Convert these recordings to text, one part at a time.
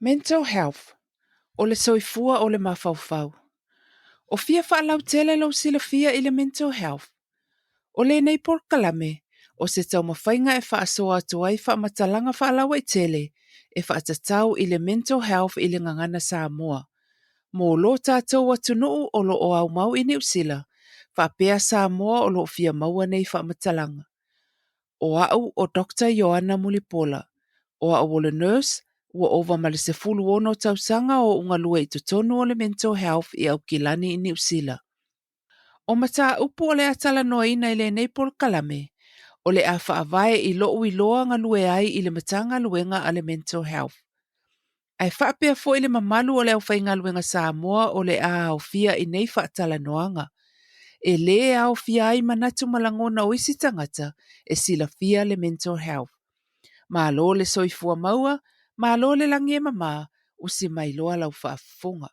Mental Health, O le soifua o le mafaufau. O fia faalautele lou silafia i le mental health? O lenei polokalame, o se taumafaiga e faasoa atu ai faamatalaga faalauaitele e faatatau i le mental health i le gagana Samoa, mo lo tatou atunuu o lo o aumau i Niu Sila, faapea Samoa o lo o fia maua nei faamatalaga. O au o Doctor Ioana Mulipola. O au o le nurse, ua ova ma le 16 tausaga o ou galue i totonu o le mental health i Aukilani i Niu Sila. O mataupu o le a talanoaina i lenei polokalame, o le a faavae i lou iloa galue ai i le Matagaluega a le Mental Health. Ae faapea foi le mamalu o le aufaigaluega Samoa o le a aofia i nei faatalanoaga. E lē aofia ai manatu ma lagona o isi tagata e silafia le mental health. Malo le soifua maua, malo le lagi e mama, usi mai loa lau faafofoga.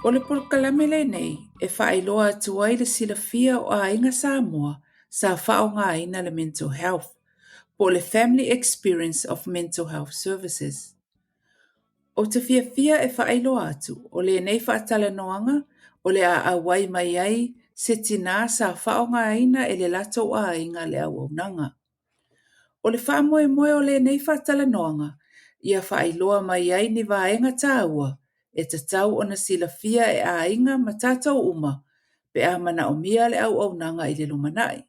O le polokalame lenei e faailoa atu ai le silafia o aiga Samoa sa faaaogaina le mental health, po o le Family Experience of Mental Health Services. Ou te fiafia e faailoa atu, o lenei faatalanoaga o le a auai mai ai se tinā sa faaaogaina e le latou aiga le auaunaga. O le faamoemoe o lenei faatalanoaga, ia faailoa mai ai ni vaega taua e tatau ona silafia e aiga ma tatou uma pe a manaomia le auaunaga i le lumanai,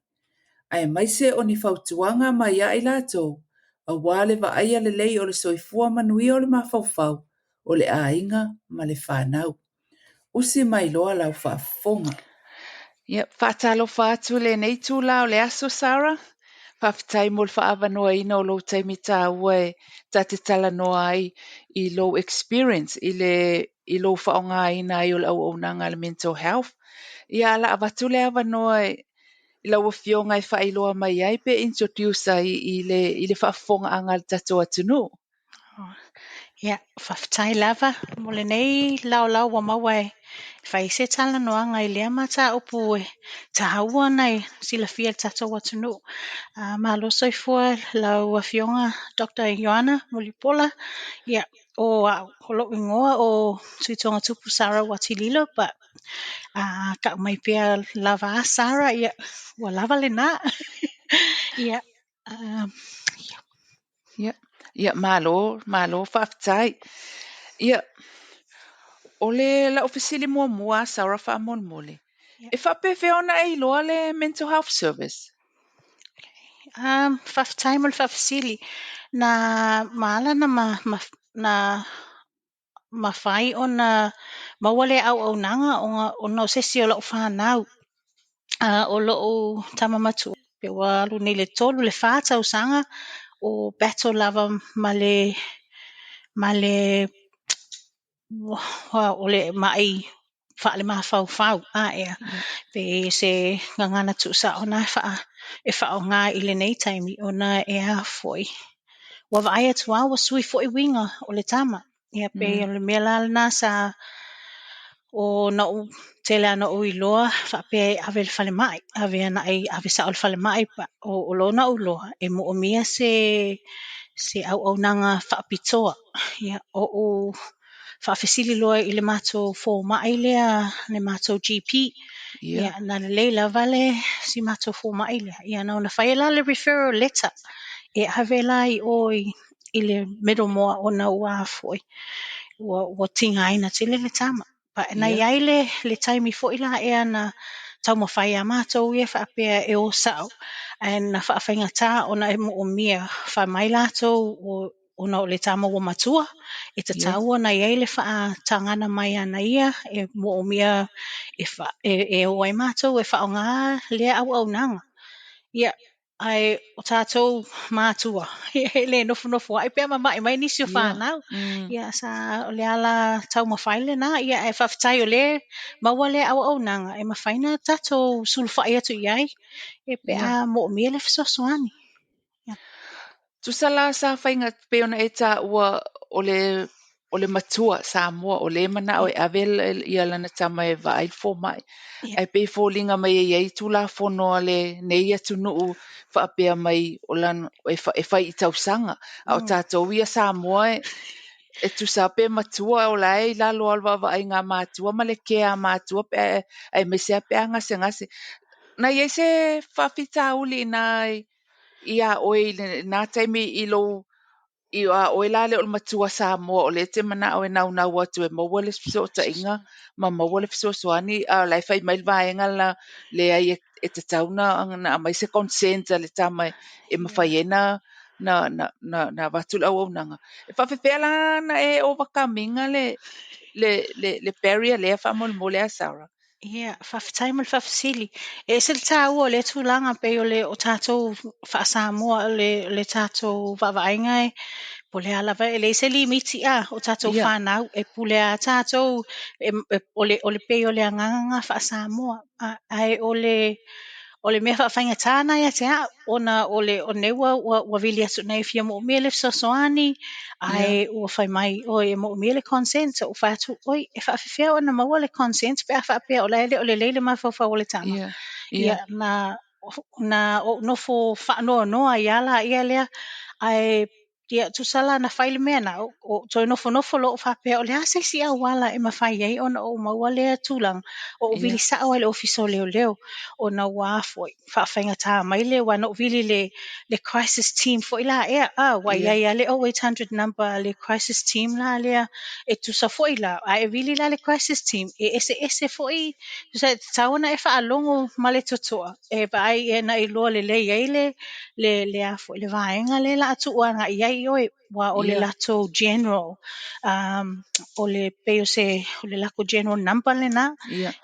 aemaise o ni fautuaga mai ia i latou aua le vaaia lelei o le soifua manuia o le mafaufau o le aiga ma le fanau. Usi mai loa lau faafofoga. Ia, faatalofa atu i lenei itula o le aso, Sarah. Faafetai mo le faaavanoaina o lou taimi taua e ta te talanoa ai i lou experience i le i lou faaaogaina ai o le auaunaga a le mental health. Ia, o le a avatu le avanoa i lau afioga e faailoa mai ai pe introduce ai i le faafofogaaga a le tatou atunuu. Ia, faafetai lava mo lenei laolao ua maua e fai se talanoaga i lea mataupu e taua ona e silafia e le tatou atunuu. Malo soifua lau afioga Dr. Ioana Mulipola. Ia, o au, o lou igoa o Tuitoga Tupu Sarah Uati Lilo, but kau mai pea lava a Sarah, ia, ua lava lena. Ia, ia. Ia, ia malo, malo faafetai. Ia, o le lau fesili muamua Sarah faamolemole. E faapefea ona e iloa le Mental Health Service? Faafetai mo le faafesili. Na maala na, ma, ma, na mafai ona maua le auaunaga ona o se isi o lau fanau. O lou tama matua, pe ua alu nei le 3 i le 4 tausaga o battle lava ma le o le mai faale-mafaufau ea pe se gagana tuusao na e faaaoga i lenei taimi ona e a foi ua vaai atu lava ua sui foi uiga o le tama. Ia, pei o le mea la lena sa o na ou tele lava na ou iloa faapea e ave i le falemai, ave agai ave sao i le falemai o lona ou iloa e moomia se auaunaga faapitoa. Ia, ou faafesili loa i le matou fomai lea, le matou GP. Ia, na lelei lava le si matou fomai lea. Ia, na ona fai la le referral letter e ave la i o i le Middlemore ona ua foi ua tigaina tele le tama. Na iai le taimi foi la ea na taumafai a matou ia faapea e o sao, ae na faafaigata ona e moomia fai mai latou ona o le tama ua matua e tatau ona iai le faatagana mai ana ia e moomia e o ai matou e faaaoga lea auaunaga. Ia, ae o tatou matua e le nofonofo ai pe a mama'i mai nisi o fanau. Ia, sa o le ala taumafai lena. Ia, ae faafetai o lea maua lea auaunaga e mafai ona tatou sulufai atu i ai e pe a moomia le fesoasoani. Tusa la sa faiga pei ona e taua o le o le matua Samoa o lea e manao e ave ia lana tama e vaai le fomai. Ae pei e foliga mai e i ai Tulafono a lenei atunuu faapea mai o lana e fai i tausaga. A o tatou ia Samoa e tusa pe matua o la e i lalo lava o le vaavaaiga a matua ma le care a matua pe a aemaise lava pe a gasegase. Na i ai se faafitauli i na iā ʻoe i lena taimi i lou i a ʻoe la lea o le matua Samoa o lea e te manaʻo e naunau atu e maua le fesootaiga ma maua le fesoasoani a o la e fai mai le vaega la leai e tatau na aumai se consent a le tama e mafai ai na na avatu le auaunaga. E faapefea la na e overcome ina le barrier lea faamolemole a Sarah? Ia, faafetai mo le faafesili. E ese le taua o lea tulaga pei o le o tatou faa-Samoa o le tatou vaavaaiga e po o le a lava, e leai se limiti a o tatou fanau e pule lava tatou, o le pei o le agaga lena faa-Samoa. Ae o le mea faafaigata lena ia te au, ona o le o lenei ua vili atu nei e fia moomia le fesoasoani, ae ua fai mai, oi e moomia le consent. Ou fai atu, oi, e faafefea ona maua le consent pe a faapea o la e le o lelei le mafaufau o le tama. Ia, na ou nofo faanoanoa ai lava laia lea, ae ia tusa la na fai le mea na, ou toe nofonofo loa ou faapea, o le a se isi auala e mafai ai ona ou maua lea tulaga, ou vili sao ai i le ofisa o leoleo, ona ua a foi, faafaigata mai le, aua na ou vili i le crisis team foi la ea, a, ua i ai lava le 0800 number a le crisis team la lea, e tusa foi la, a e vili la le crisis team, e eseese foi, tusa e tatau ona e faalogo ma le totoa, e vaai e na iloa lelei ai le a foi le vaega lea o le a tuu agai i ai oe, aua o le latou general, o le pei o se o le latou general number lena.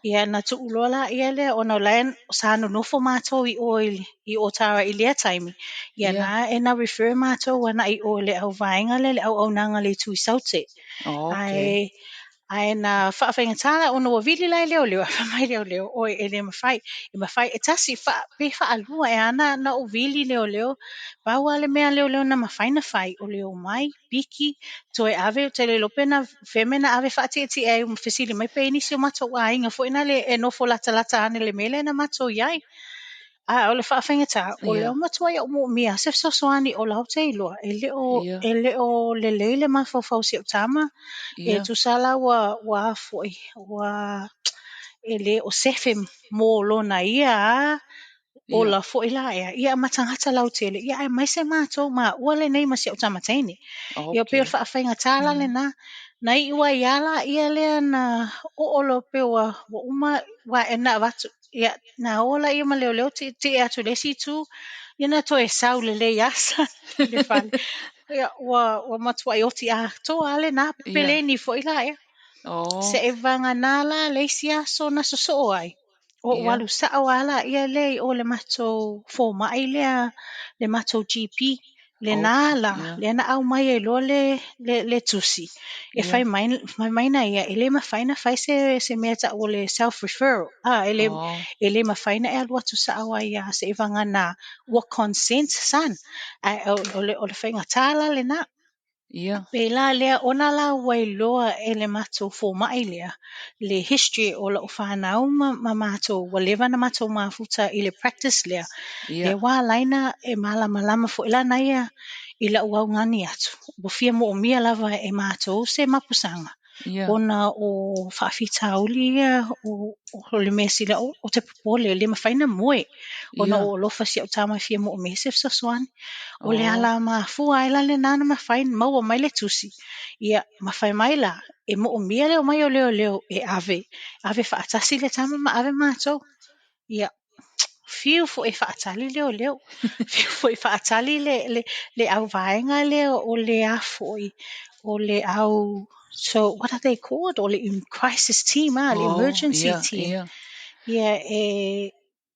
Ia na tuu loa laia lea ona o la e sa nonofo matou i o i Otara i lea taimi. Ia na e na refer matou agai i o i le au vaega lea le auaunaga a le Itu i Saute. Ae Ae na faafaigata la ona ua vili la e leoleo, ae fai mai leoleo, oi e le mafai, e mafai, e tasi fa, pe faalua ea na ou vili leoleo, pau lava le mea a leoleo na mafai na fai, o le omai, piki, toe ave, ou te le iloa pe na fea mea na ave faatietie ai, fesili mai pe i ai nisi o matou aiga foi nale e nofo latalata ane i le mea lea na matou i ai. A o le faafaigata, o lea ua matuai ou moomia lava se fesoasoani o la ou te iloa, e le o lelei le mafaufau o si au tama, e tusa la ua a foi, ua e le o sefe mo lona ia lava ola foi la ea, ia ma tagata lautele, ia aemaise matou maua lenei ma si au tama teine. Ia pei o le faafaigata la lena, na iu ai lava laia lea na oo loa pei ua uma, aua na avatu, ia na o laia ma leoleo tietie atu i le isi itu, ia na toe sau lelei lava i le fale. Ia ua matuai oti atoa lava lena peleni foi la ea. Seivagana la le isi aso na sosoo ai, ou alu sao lava laia lea i o i le matou fomai lea, le matou GP, lena la, lea na aumai ai loa le tusi, e fai mai na ia, e le mafai ona fai se mea e tau o le self-referral, e le mafai ona e alu atu sao ai lava seivagana ua consent son. Ae o le faigata la lena. Pei la lea, ona la ua iloa e le matou fomai lea, le history o lau fanau ma matou, ua leva ona matou mafuta i le practice lea, lea ua ala ai ona e malamalama foi la na ia i lau augani atu, ua fia moomia lava e matou se mapusaga, ona o faafitauli ia o le mea sili ou te popole, e le mafai ona moe, ona ua ou alofa i si au tama e fia moomia se fesoasoani. O le ala mafua ai la lena na mafai ona maua mai le tusi, ia ma fai mai la, e moomia le omai o leoleo e ave, ave faatasi le tama ma ave matou. Ia, fiu foi e faatali leoleo, fiu foi e faatali le auvaega lea o le a foi, o le au, so what are they called? O le crisis team, le emergency team. Ia,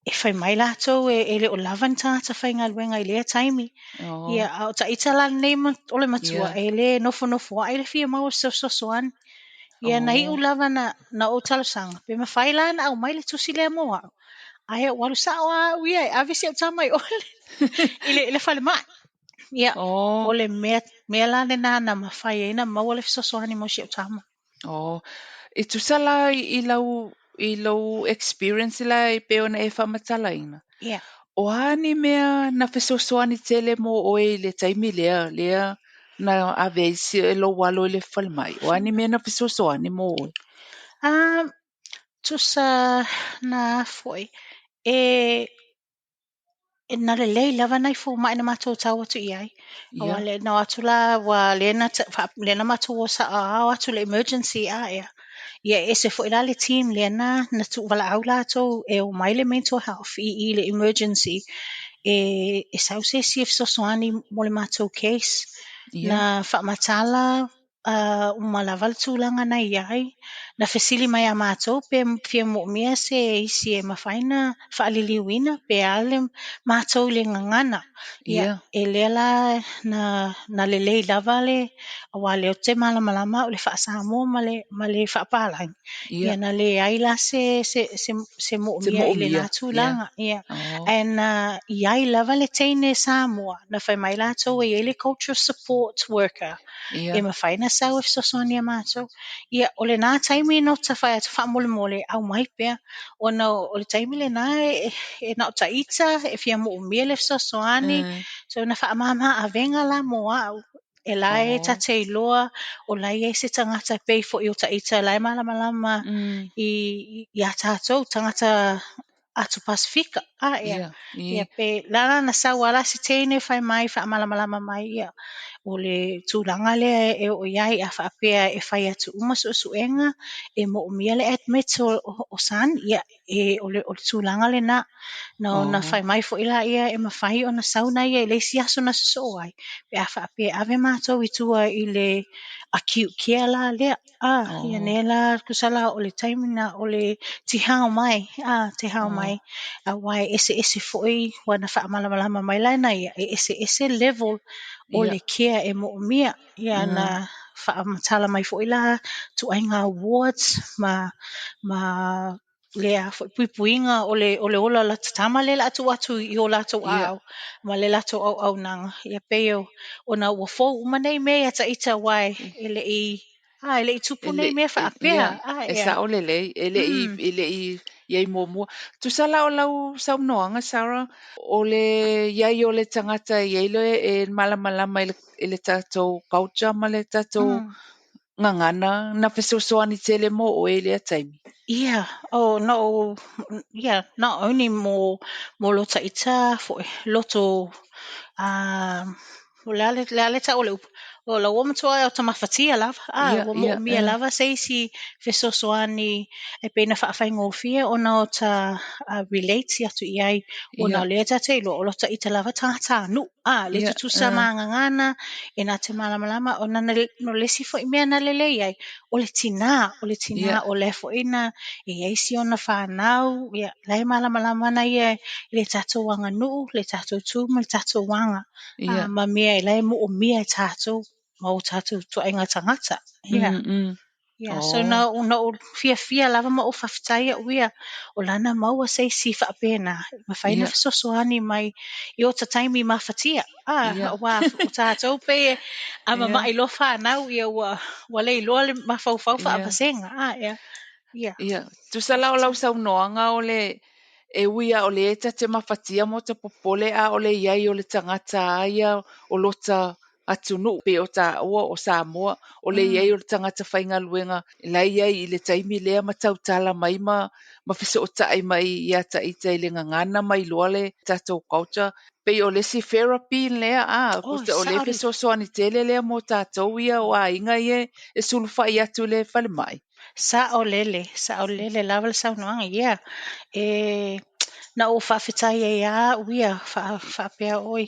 e fai mai latou e le o lava ni tagata faigaluega i lea taimi. Ia, a o taita la lenei o le matua, e le nofonofoai le fia maua o se fesoasoani. Ia, na iu lava na ou talosaga, pe mafai la ona aumai le tusi lea mo au, ae ou alu sao lava au ia e ave si au tama i o i le falemai. Ia, o le mea mea la lena na mafai ai ona maua le fesoasoani mo si au tama. Oh, e tusa la i lau i lou experience la e pei ona e faamatalaina. Ia. O a ni mea na fesoasoani tele mo oe i le taimi lea, lea na ave ai si lou alo i le falemai? O a ni mea na fesoasoani mo oe? Tusa na foi e na lelei lava nai fomai na matou tau atu i ai. Aua le na o atu la ua lea na lea na matou o saoao atu i le emergency a ea. Ia e ese foi la le team lea na tuuvalaau latou e omai le mental health i le emergency e sau se isi e fesoasoani mo le matou case. Na faamatala uma lava le tulaga na i ai. Na fesili mai ia matou pe fia moomia se isi e mafai ona faaliliuina pe a le matou i le gagana. Ia, e lea la na lelei lava le, aua o lea ou te malamalama au i le faa-Samoa ma le faapalagi. Ia na leai la se moomia i lena tulaga. Ia. Ae na i ai lava le teine Samoa, na fai mai latou e i ai le cultural support worker e mafai ona sau e fesoasoani iā matou. Ia, o lena taimi na ota fai atu faamolemole aumai pea, ona o le taimi lena e na o taita e fia moomia le fesoasoani. So na faamama avega la mo au, e la e ta te iloa o la e i ai se tagata e pei foi o taita la e malamalama iā tatou tagata atu Pasefika. Ia, ia pe la na sau lava la se teine fai mai faamalamalama mai, ia, o le tulaga lea e oo i ai a faapea e fai atu uma suesuega e moomia le admit o son, ia, e, o le tulaga lena. Na ona fai mai foi laia e mafai ona sau na ia i le isi aso na sosoo ai, pe a faapea e ave matou i tua i le acute care la lea. Ia nei la, tusa la o le taimi na o le tihao mai, tihao mai, aua e eseese foi, ua na faamalamalama mai la na ia, e eseese level o le care e moomia. Ia na faamatala mai foi la ituaiga wards ma lea foi puipuiga o le ola o lata tama lea o le a tuu atu i o latou aao ma le latou auaunaga. Ia pei ona ua fou uma nei mea ia taita aua e le i tupu nei mea faapea. E sao lelei, e le i iai muamua. Tusa la o lau saunoaga, Sarah, o le iai o le tagata e iai le e malamalama i le tatou culture ma le tatou gagana na fesoasoani tele mo oe i lea taimi. Yeah, oh no, yeah, not only mo lo taita foi loto o le ale tau o le upu, o la ua matua e o ta mafatia lava, ua moomia lava se isi fesoasoani e pei ona faafaigofie ona o ta relate atu i ai, ona o lea ta te iloa o lo taita lava tagata nuu, le tutusa ma gagana, e na te malamalama, ona no le isi foi mea na lelei ai, o le tina, o le foi na e iai si ona whanau, ia, la e malamalama na ia i le tatou aganuu, le tatou tu ma le tatou aga, ma mea e la e moomia e tatou, ma o tatou ituaiga tagata. Yeah. So na o fiafia lava ma o faafetai au ia, o lana maua se isi faapena, mafai ona fesoasoani mai i o ta taimi mafatia. Aua o tatou pe a mamai loa whanau, ia ua leiloa le mafaufau faavasega. Ia. Ia. Tusa la o lau saunoaga o le e ui a o le ta te mafatia mo ta popole a o le iai o le tagata aia o lota atunuu pe o taua o Samoa o le iai o le tagata faigaluega la iai i le taimi lea ma tautala mai ma fesootai mai ia taita i le gagana mai loa le tatou culture pei o le isi therapy lea o le fesoasoani tele lea mo tatou ia o aiga ia e sulufai atu le falemai. Sao lele lava le saunoaga, ia. E na o faafetai ai au ia faapea oi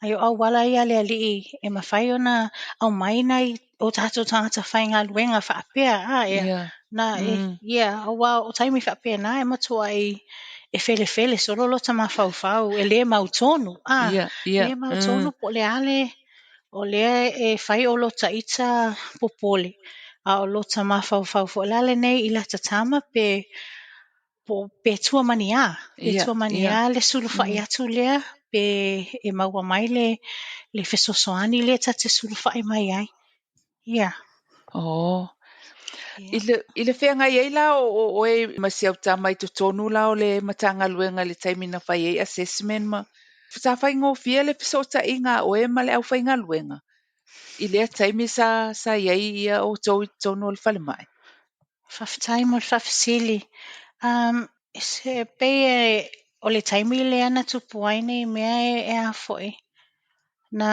ai o auala ia le alii e mafai ona aumai nai o tatou tagata faigaluega faapea na ia aua o taimi faapea na e matua ai e felefele solo lota mafaufau e le mautonu le mautonu po le ale o lea e fai o lota ita popole a o lota mafaufau foi la lenei i lata tama pe tua mania, pe tua mania le sulufai atu lea. pe e maua mai le fesoasoani lea ta te sulufai mai ai. Ia. Oh. I le feagai ai la o oe ma si au tama i totonu la o le Matagaluega i le taimi na fai ai assessment ma sa faigofie le fesootaiga a oe ma le aufaigaluega i lea taimi sa i ai ia outou i totonu o le falemai? Faafetai mo le faafesili. Se pei o le taimi lea na tupu ai nei mea e a foi, na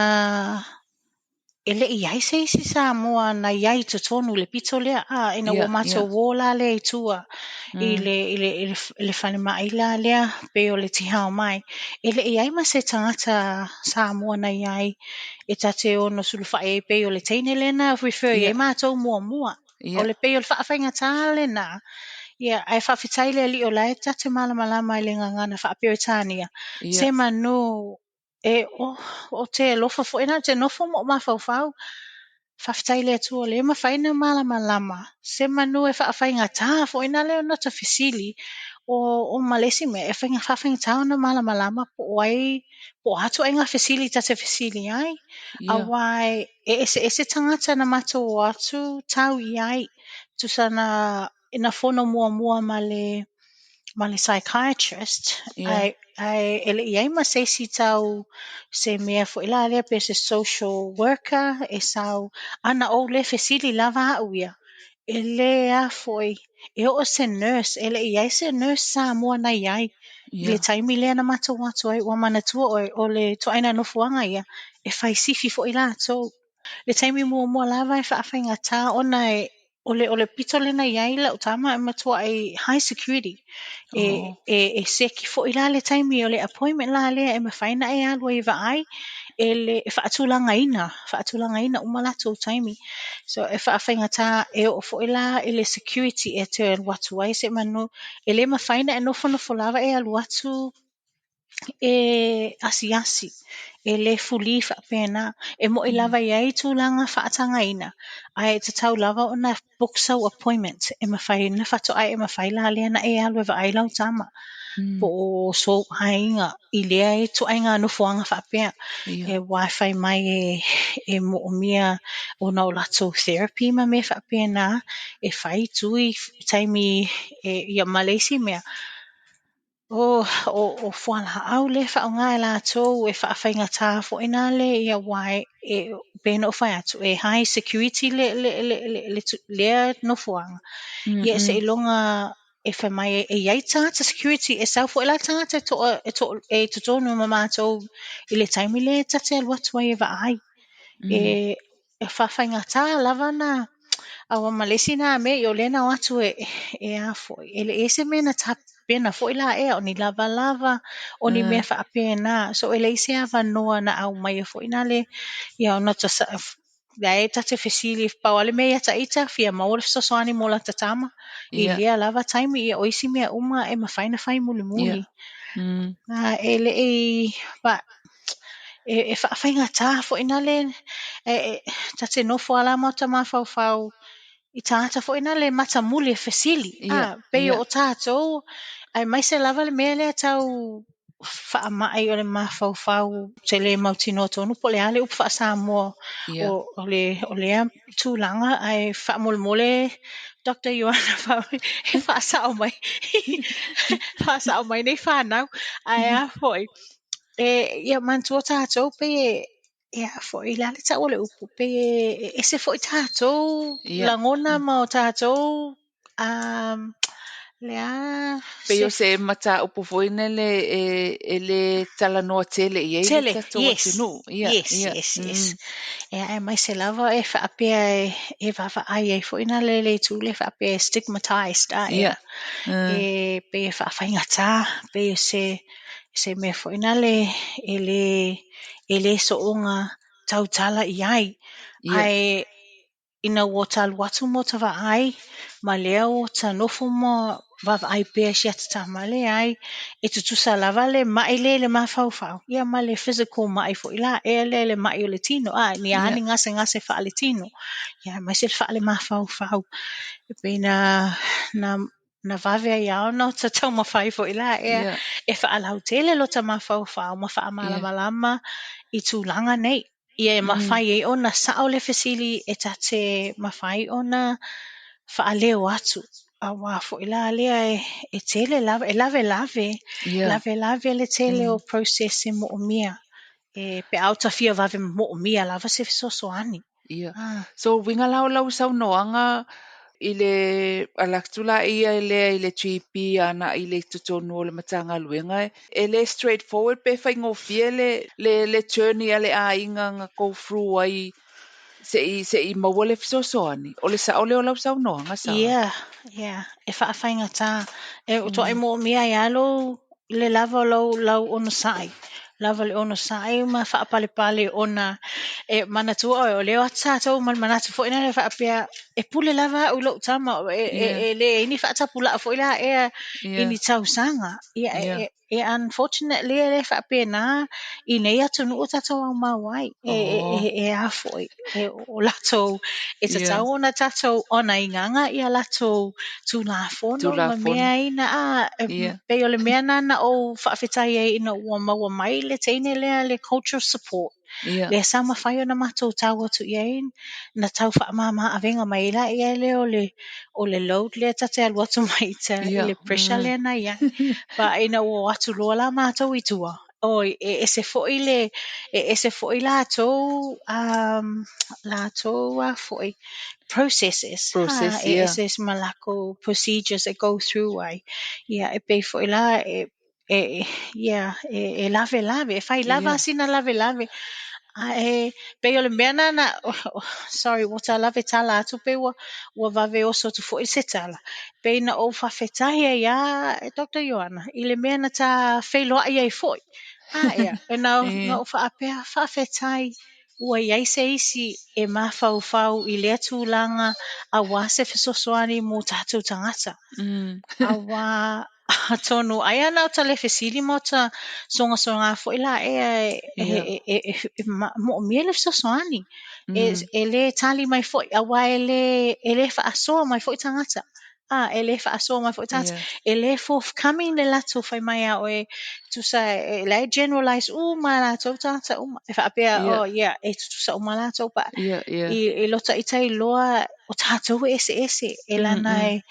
e le i ai se isi Samoa na i ai i totonu i le pito lea, ina ua matou o la lea i tua i le falemai la lea pei o le Tihaomai, e le i i ai ma se tagata Samoa na i ai e ta te ono sulufai i ai pei o le teine lea na refer i ai matou muamua. O le pei o le faafaigata lena. Ia, ae faafetai i le Alii o la e ta te malamalama i le gagana faa-Peretania. Se manu ou te alofa foi ou te nofo ma ou mafaufau. Faafetai i le Atua o lea e mafai ona malamalama. Se manu e faafaigata foi na lea ona ota fesili o ma le isi mea e faafaigata ona malamalama po o ai, po o a ituaiga fesili ta te fesili ai. Aua e eseese tagata na matou o atu tau i ai. Tusa na fono muamua ma le psychiatrist, ae e le i ai ma se isi tau se mea foi la lea pe se social worker e sau. A na ou le fesili lava au ia, e le a foi, e oo se nurse, e le i i ai se nurse Samoa na i ai. I le taimi lea na matou o atu ai, ua manatua oe, o le ituaiga nofoaga ia, e fai sifi foi latou. Le taimi muamua lava e faafaigata ona e o le pito lea na i ai lau tama e matuai high security. E seki foi la le taimi o le appointment la lea e mafai ona e alu ai e vaai, e faatulagaina uma latou taimi. So e faafaigata, e oo foi la i le security e te alu atu ai seimanu, e le mafai ona e nofonofo lava e alu atu e asiasi, e le fuli faapena. E mo'i lava e i ai tulaga faatagaina, ae tatau lava ona book sau appointment e mafai ona faatoa e mafai la lea ona e alu e vaai lau tama. Po o sou aiga i lea ituaiga nofoaga faapea. Aua e fai mai e moomia ona o latou therapy ma mea faapena, e fai tui taimi ia ma le isi mea, o fualaau lea e faaaoga e latou e faafaigata foi na le aua e pei ona ou fai atu, e high security lea nofoaga. Ia seiloga e fai mai e i ai tagata security, e sau foi la le tagata e i totonu ma matou i le taimi lea ta te alu atu ai e vaai. E faafaigata lava na, aua ma le isi na mea, o lea na o atu e a foi, e le i i ai se mea na tapena foi la ea, o ni lavalava, o ni mea faapena. So e leai se avanoa na aumaia foi na le, ia ona la e ta te fesili, pau lava le mea ia ta ita, fia maua le fesoasoani mo lata tama. I lea lava taimi, ia o isi mea uma e mafai ona fai mulimuli. E le i, e faafaigata foi na le, ta te nofo lava la ma ota mafaufau i tagata foi na le matamuli e fesili. Pei o tatou, aemaise lava le mea lea tau faamai o le mafaufau, te le mautinoa tonu po o le a le upu faa-Samoa o lea tulaga, ae faamolemole Dr. Ioana e faasao mai, faasao mai nei whanau. Ae a foi, ia manatua tatou pei e a foi, le a le tau o le upu, pei e ese foi tatou lagona ma o tatou le a Pei o se mataupu foi nele e le talanoa tele i ai le tatou atunuu. Yes. E aemaise lava e faapea e vaavaai ai foi na le itu le faapea e stigmatized. E pei e faafaigata, pei se mea foi na le e le soona tautala i ai. Ae ina ua talu atu mo ta vaai, ma lea o ta nofo ma vaavaai pea si ata tama le ai, e tutusa lava le mai le mafaufau, ia ma le physical mai foi la, e le mai o le tino, ni a ni ngase ngase wha le tino, ia aemaise le wha le mafaufau. E pei na na vave ai lava ona ota taumafai foi la ea e faalautele lota mafaufau ma faamalamalama i tulaga nei, ia e mafai ai ona sao le fesili e ta te mafai ona faaleo atu, auā foi la lea e tele lava, e lavelave, lavelave le tele o process e moomia e pe a ota fia vave moomia lava se fesoasoani. Ia. So uiga la o lau saunoaga i le ala atu la ia lea i le GP agai i le totonu o le Matagaluega, e le straight forward pe faigofie le journey a le aiga na go through ai se'i maua le fesoasoani. O le sao lea o lau saunoaga, Sarah? Yeah, e faafaigata. E toai moomia ai lava lou, le lava o lau onosai, lava le onosai ma faapalepale ona e manatua oe, o lea e o atu tatou ma le manatu foi lele faapea, e pule lava au i lou tama, e leai ni faatapulaa foi la ea i ni tausaga. Ia, e unfortunately e le faapena i nei atunuu o tatou aumau ai. E a foi, o latou, e tatau ona tatou honour ina ia latou tulafono ma mea ina, pei o le mea lena na ou faafetai ai ina ua maua mai le teine lea le cultural support, lea sa mafai ona matou tau atu i ai, na tau faamama avega mai ai laia lea o le load lea ta te alu atu ma ita i le pressure lea na i ai. But ina ua o atu loa la matou i tua, oi, e ese foi latou, latou a foi, processes, Process, e ese ma lakou procedures e go through ai. Ia, e pei foi la, yeah, e lavelave, e fai lava sina lavelave. Ae pei o le mea na, sorry, ua ta lave tala atu pe ua vave oso atu foi se tala. Pei na ou faafetai ai lava, Dr. Ioana, i le mea na ta feiloai ai foi. Ia, e na, na ou faapea, faafetai ua i ai se isi e mafaufau i lea tulaga auā se fesoasoani mo tatou tagata. Auā atonu ai ana o ta le fesili ma o ta sogasoga foi la ea e moomia le fesoasoani. E le tali mai foi, auā e le faasoa mai foi tagata. E le faasoa mai foi tagata. E le forthcoming le latou fai mai a oe, tusa e la e generalize uma latou tagata uma. E faapea, oh yeah, e tutusa uma latou. But i lota ita iloa o tatou e eseese, e lana e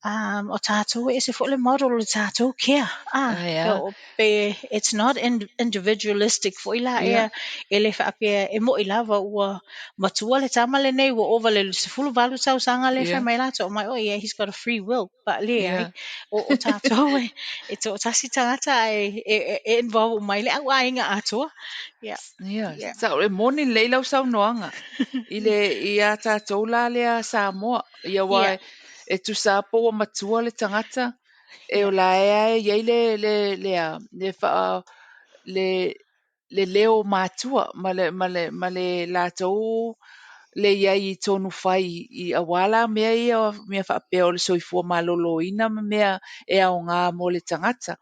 o tatou e ese foi le model o le tatou care. Ae a. O, pe, it's not individualistic foi la ea e le faapea e moi lava ua matua le tama lenei ua ova le 18 tausaga le fai mai latou mai, oh yeah, he's got a free will. But leai, o tatou e toatasi tagata ae e involve mai le au aiga atoa. Yeah. Yeah. Sao e moni lelei lau saunoaga i le ia tatou la lea Samoa. Ia ua e tusa po ua matua le tagata e o la e ai i ai le a le faa le leo matua ma le latou le iai i tonu fai i auā la mea ia mea faapea o le soifua maloloina ma mea e aogā mo le tagata.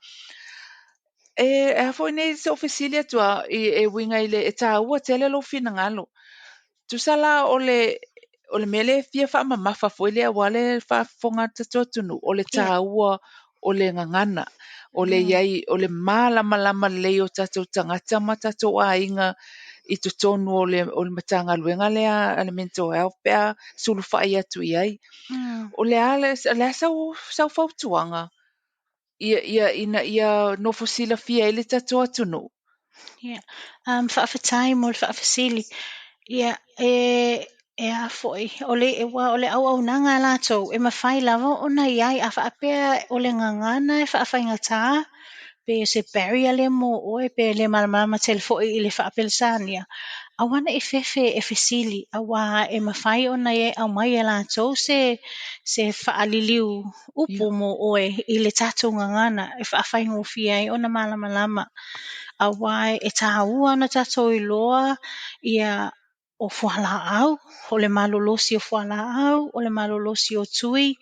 E a foi nei se o fesili atu a e uiga i le e tāua tele lou finagalo. Tusa la o le mea le fia faamamafa foi lea auā le faafofoga a le tatou atunuu, o le tāua o le gagana, o le iai o le malamalama lelei o tatou tagata ma tatou aiga i totonu o le Matagaluega lea a le Mental Health pe a sulufai atu i ai. O le a sau fautuaga ia ina ia nofo silafia ai le tatou atunuu? Yeah. Faafetai mo le faafesili. Ia, e a foi, o le, ua o le auaunaga a latou, e mafai lava ona iai, a faapea o le gagana e faafaigata, pe o se barrier lea mo oe, pe le malamalama tele foi i le faapeletania, aua nei fefe e fesili, auā e mafai ona e aumai e latou se faaliliu upu mo oe i le tatou gagana e faafaigofie ai ona malamalama. Auā e tāua ona tatou iloa ia o fualaau, o le malolosi o fualaau, o le malolosi o tui,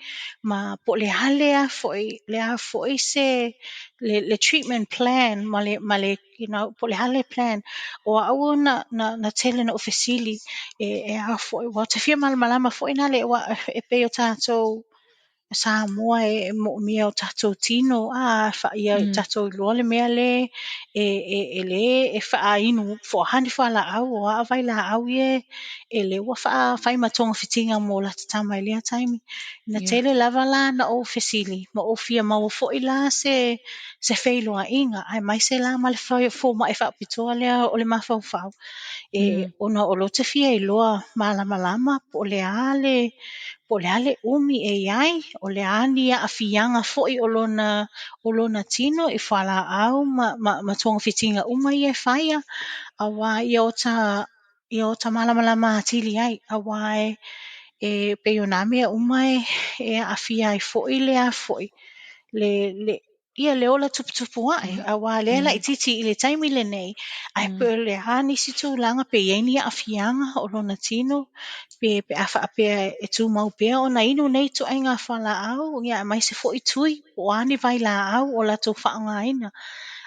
ma po o le a le a foi, le a foi se le treatment plan ma le po o le a le plan. O au na tele na ou fesili e a foi, ua ta fia malamalama foi nale, ua e pei o tatou. Samoa e moomia o tatou tino a ia tatou iloa le mea le e lē e faainu po o a ni fualaau o a vailaau ia e lē ua faafai ma togafitiga mo lata tama i lea taimi. Na tele lava la na ou fesili ma ou fia maua foi la se feiloaiga aemaise la ma le fomai faapitoa lea o le mafaufau e ona o lea ou te fia iloa malamalama po o le a le po o le a le umi e i ai, o le a ni aafiaga foi o lona tino i fualaau ma togafitiga uma ia e faia, auā ia ota malamalama atili ai, auā e pei o nā mea uma e aafia ai foi le a foi le ia le ola tuputupu ae, auā o lea e laitiiti i le taimi lenei, ae pe o le a nisi tulaga pe i ai ni aafiaga o lona tino pe a faapea e tumau pea ona inu nei ituaiga fualaau, ia aemaise foi tui, po o a ni vailaau o latou faaaogaina.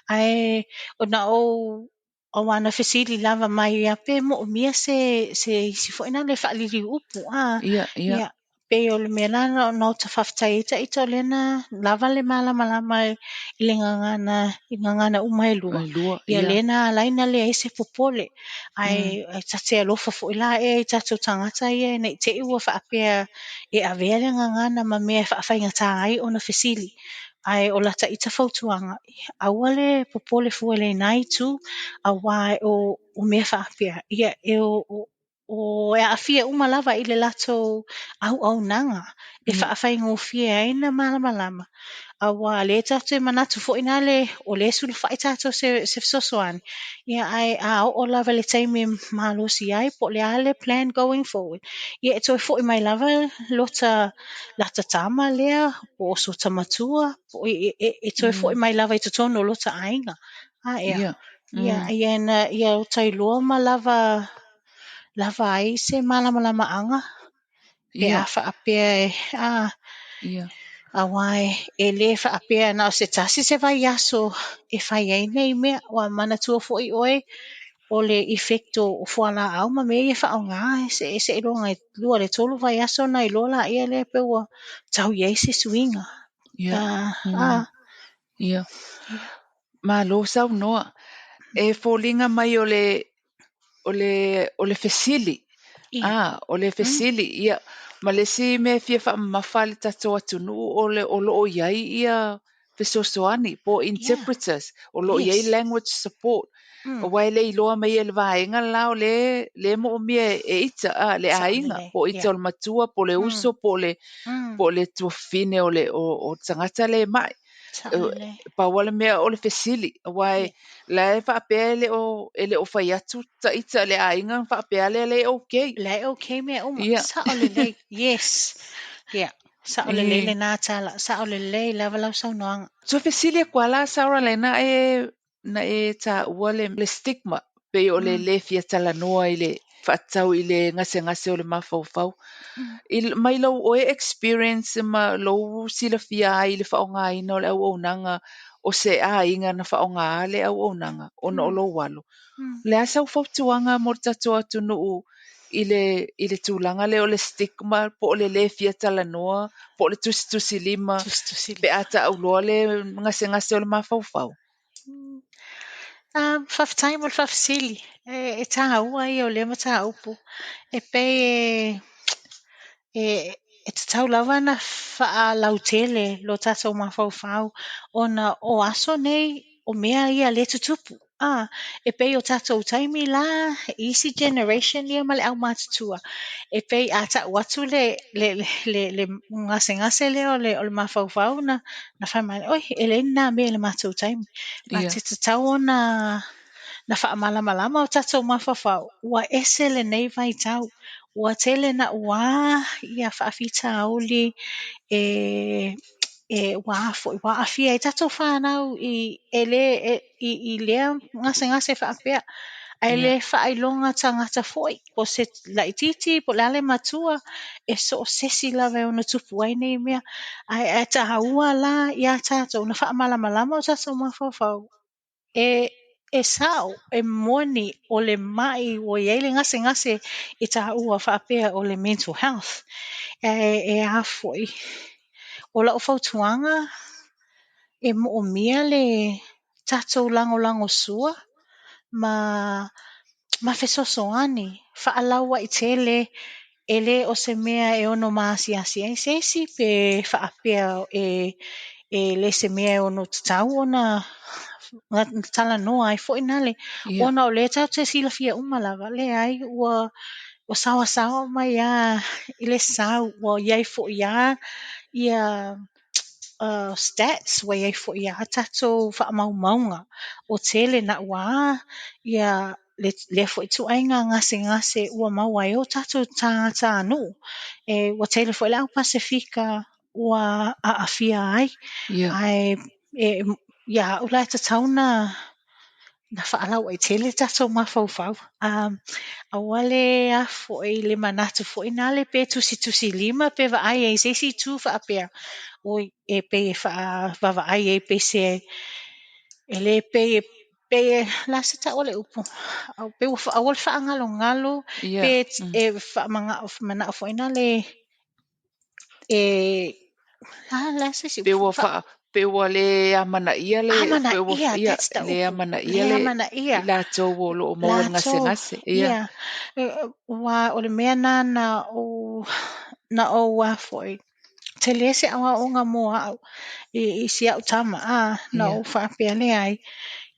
Ae na ou auā na fesili lava mai ia pe moomia se isi foi lea e faaliliu upu a. Ia pei o le mea lena na ota faafetai ai ita o lea na lava le malamalama i le gagana uma e lua. Ia lea na ala ai ona leai se popole. Ae ta te alofa foi la ea i tatou tagata ia ne i te i ua faapea e avea le gagana ma mea e faafaigata ai ona fesili. Ae o lata ita fautuaga, aua le popole fua i lena itu, auā o mea faapea, ia e aafia uma lava i le latou auaunaga e faafaigofie ai ona malamalama, auā o lea tatou te manatu foi lale o lea e sulufai tatou i se fesoasoani, ia ae a oo lava i le taimi e malosi ai po o le a le plan going forward, ia e toe foi mai lava lata tama lea po o sota matua, e toe foi mai lava i totonu o lota aiga. A ea, ia ota iloa ma lava ai se malamalamaaga pe a faapea e, auā e le faapea na o se tasi se vaiaso e fai ai nei mea. Ua manatua foi oe, o le effect o fualaau ma mea ia e faaaoga, seiloga e 2 i le 3 vaiaso ona iloa laia lea pe ua tau i ai se suiga. Ia. Malo saunoa. E foliga mai o le fesili. O le fesili. Ia, ma le isi mea e fia faamamafa i le tatou atunuu o loo i ai ia fesoasoani po interpreters, o loo i ai language support. Auā e le iloa mai e le vaega la o le moomia e ita le aiga, po ita o le matua, po le uso, po le tuafafine o le tagata le mai. Pau le mea o le fesili, auā la e faapea e le o fai atu ta ita le aiga faapea lea le okay. Le okay mea uma. Sao lelei. Yes. Yeah. Sao lelei lena tala. Sao lelei lava lau saunoaga. So fesili e koa la Sarah le na e tāua le stigma pe o le le fia talanoa i le whaatau i le ngase o le mafaufau. Mai lau oe experience ma lou silafia ai i le faaaogaina o le auaunaga o se aiga na faaaoga le auaunaga ona o lou alo. Le a sau fautuaga mo le tatou atunuu i le tulaga lea o le stigma po o le le fia talanoa po o le tusitusi lima pe a taauloa le gasegase o le mafaufau. Faafetai mo le faafesili. E tāua ia o lea mataupu. E pei e tatau lava na faalautele lo tatou mafaufau ona o aso nei o mea ia le tutupu. E pei o tatou taimi la, isi generation ia ma le aumatutua. E pei a tau atu le gasegase lea o le mafaufau na fai mai, oi, e leai nā mea i le matou taimi. Ma te tatau ona na faamalamalama o tatou mafaufau, ua ese lenei vaitau. Ua tele na ua ia faafitauli e ua aafia ai tatou whānau i lea gasegase faapea. Ae le faailoga tagata foi, po se laitiiti, po le a le matua, e so o sesi lava e ono tupu ai nei mea. Ae tāua la ia tātou, na faamalamalama o tatou mafaufau, e sao, e moni o le mai ua iai le gasegase e tāua faapea o le mental health. E a foi. O la'u fautuaga, e mo'omia le tatou lagolagosua ma fesoasoani fa'alaua'itele, e lē o se mea e ono maasiasi ai se isi pe faapea e lē se mea e ono tatau ona talanoa ai foi nale, ona o lea tatou te silafia uma lava, leai ua saoasaoa mai a i le sau, ua i ai foi a ia stats, ua i ai foi a tatou faamaumauga, ua tele naua ia lea foi ituaiga gasegase ua maua ai o tatou tagatanu'u. Ua tele foi le au Pasefika ua a'afia ai, ae ia a'u la e tatau ona fa'alauaitele tatou mafaufau. Aua le le manatu foi nale pe tusitusilima pe vaai ai i se isi itu faapea, oi e pei e vaavaai i ai pei se e le pei e o le a se tau o le upu pei ua aua le faagalogalo pe e faamana'o foi nale e o le a se isi Pe ua pe ua lē amanaia le pe ua Amanaia, ia that's the le upu. amanaia Le le amanaia i latou o lo'o maua i le latou gasegase ia. Ia ua o le mea lena na ou tele se aoaoga mo a'u i si a'u tama na ou faapea, leai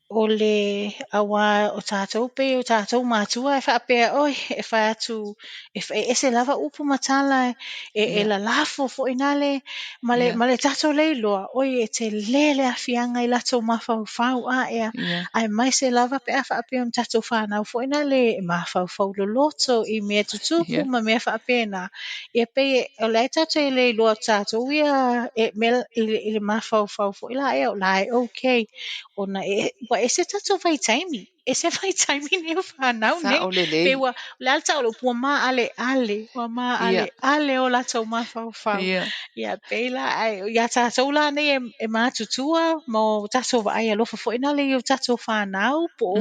o le auā o tatou pei o tatou matua e faapea, oi e fai atu e ese lava upu ma tala e lalafo foi nale ma le ma le tatou le iloa, oi e telē le aafiaga i latou mafaufau aemaise lava pe a faapea o ni tatou fanau foi nale e mafaufau loloto i mea tutupu ma mea faapena. Ia pei o la e tatou te le iloa e tatou ia i le mafaufau foi lea o la e okay ona ua ese tatou vaitaimi, ese vaitaimi nei o fanau nei. Sa'o lelei. Pei ua, o le a le tau o le upu, ua maaleale, ua maaleale o latou mafaufau. Ia pei la, ae ia tatou la nei e matutua ma o tatou vaai alofa foi lale i o tatou fanau po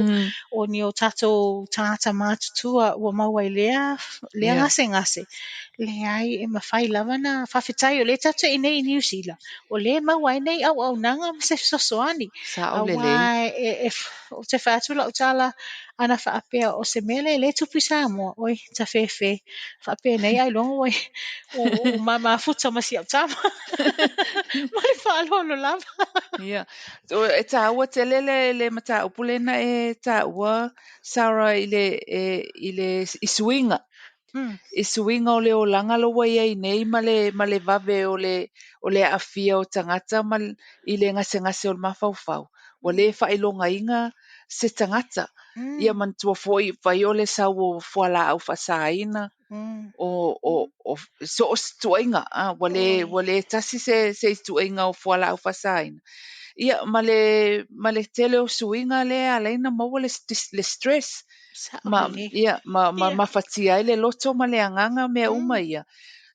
o ni o tatou tagata matutua ua maua i lea gasegase, leai e mafai lava ona faafetai o lea tatou te i inei i Niu Sila, o lea e maua ai nei auaunaga ma se fesoasoani. Sa'o Auā lelei. Ou te fai atu lau tala, ana faapea o se mea lea o lea e tupu i Samoa, oi tafefe, faapenei ailoga ua ua ma mafuta ma si au tama. Ma le faaaloalo lava. Ia. E tāua tele le mataupu lea na e tāua, Sarah, i le, i le i suiga. I suiga o le olaga lo ua i ai nei ma le vave o le aafia o tagata ma i le gasegase o le mafaufau. Ua lē faailogaina se tagata. Ia manatua foi fai o le sau o fualaau faasaina o so o se ituaiga ua lē tasi se ituaiga o fualaau faasaina. Ia ma le tele o suiga lea e ala ai ona maua le stress ma ia ma mafatia ai le loto ma le agaga mea uma ia.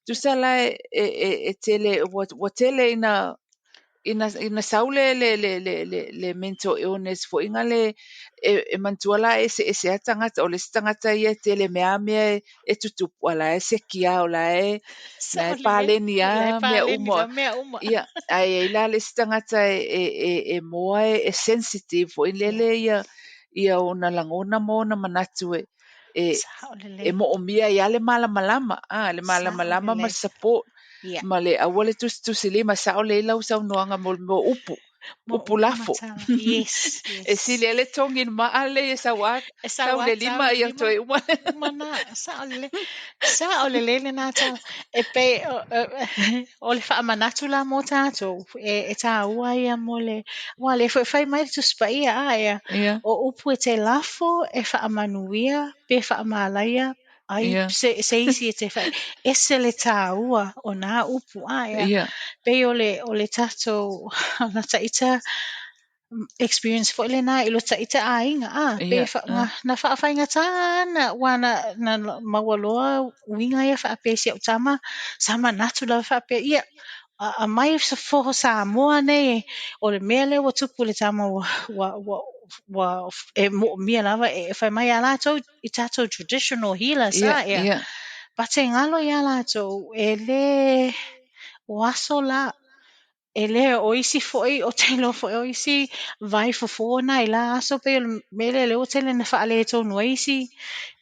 Tusa la e tele ua tele ina sau le mental illness foi na le e manatua la e eseese lava tagata. O le isi tagata ia e tele mea mea e tutupu a o la e sekia o la e paleni lava mea uma. Ia, ae i ai la le isi tagata e moa e sensitive foi lele ia ona lagona ma ona manatu e moomia ai lava le malamalama, le malamalama ma le support ma le aua le tusitusilima. Sa'o lelei lau saunoaga mo upu upu lafo. Yes, yes. E sili ai le togi i le maa lelei e sau sau le lima ia toe uma. Uma na, sa'o lelei. Sa'o lelei lena tala. E pei o le faamanatu la mo tatou, e tāua ia mo le, ua lea foi e fai mai le Tusi Paia ea, o upu e te lafo e faamanuia pe faamalaia ai se isi e te fai, ese le tāua o nā upu ea. Pei o le tatou, o la taita experience foi lena i lo taita aiga pe na faafaigata ana ua na maua loa uiga ia faapea i si au tama sa manatu lava faapea, ia aumai se foho Samoa nei o le mea lea ua tupu i le tama ua e moomia lava e fai mai ia latou i tatou traditional healers ea. Pategalo ia latou e le o aso la. E le o isi foi ou te iloa foi o isi vai fofo na i la aso pei o le mea lea lea ua tele na faaletonu ai isi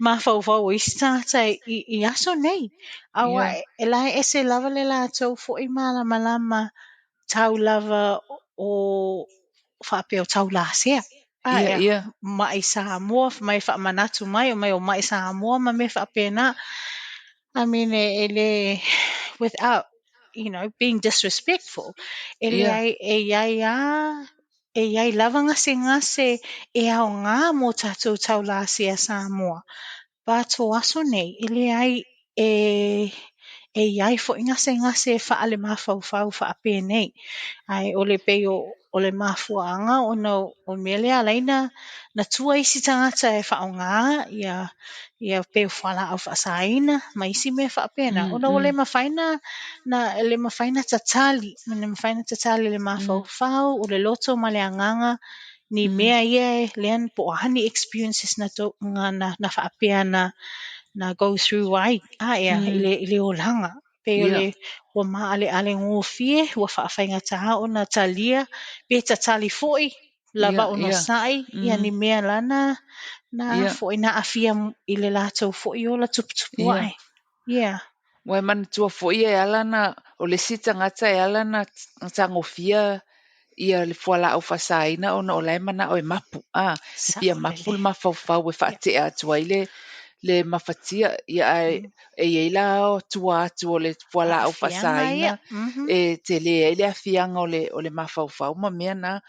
mafaufau o isi tagata i aso nei. Aua e la e ese lava le latou foi malamalama tau lava o faapea o taulasea. Mai Samoa, fai mai faamanatu mai, mai o mai Samoa ma mea faapena. I mean, e le, without, you know, being disrespectful, e leai, e i ai lava, e i ai lava gasegase e aoga mo tatou taulasea Samoa. But o aso nei, e leai, e i ai foi gasegase faalemafaufau faapenei. Ae o le pei o le mafuaaga ona o le mea lea e ala ai ona tua isi tagata e faaaoga ia pei o fualaau faasaina ma isi mea faapena, ona ua le mafai na le mafai ona tatali, le mafai ona tatali e le mafaufau, o le loto ma le agaga ni mea ia lea po o a ni experiences na faapea na go through ai i le olaga. Pei o le ua maaleale gofie, ua faafaigata ona talia, pe tatali foi, lava onosai, ia ni mea la na foi na aafia i le latou foi ola tuputupu ae. Yeah. Ua e manatua foi e ala na, o le isi tagata e ala na tagofia ia le fualaau faasaina ona o la e manao e mapu. E fia mapu le mafaufau e faatea atu ai le mafatia. Ia ae e i ai la tua atu o le fualaau faasaina e tele ai le aafiaga o le mafaufau ma mea na.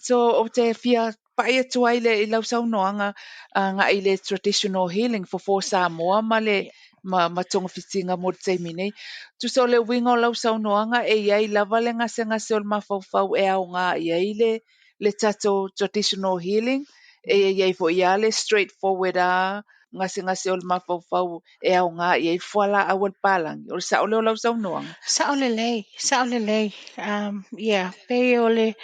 So, ou te fia pai atu ai i lau saunoaga agai i le traditional healing fofo Samoa ma le ma togafitiga mo le taimi nei. Tusa o le uiga o lau saunoaga e i ai lava le gasegase o le mafaufau e aoga i ai le tatou traditional healing, e i ai foi lava le straight forward a gasegase o le mafaufau e aoga i ai fualaau a le palagi. O le sao lea o lau saunoaga? Sao lelei, sao lelei. Yeah, pei o le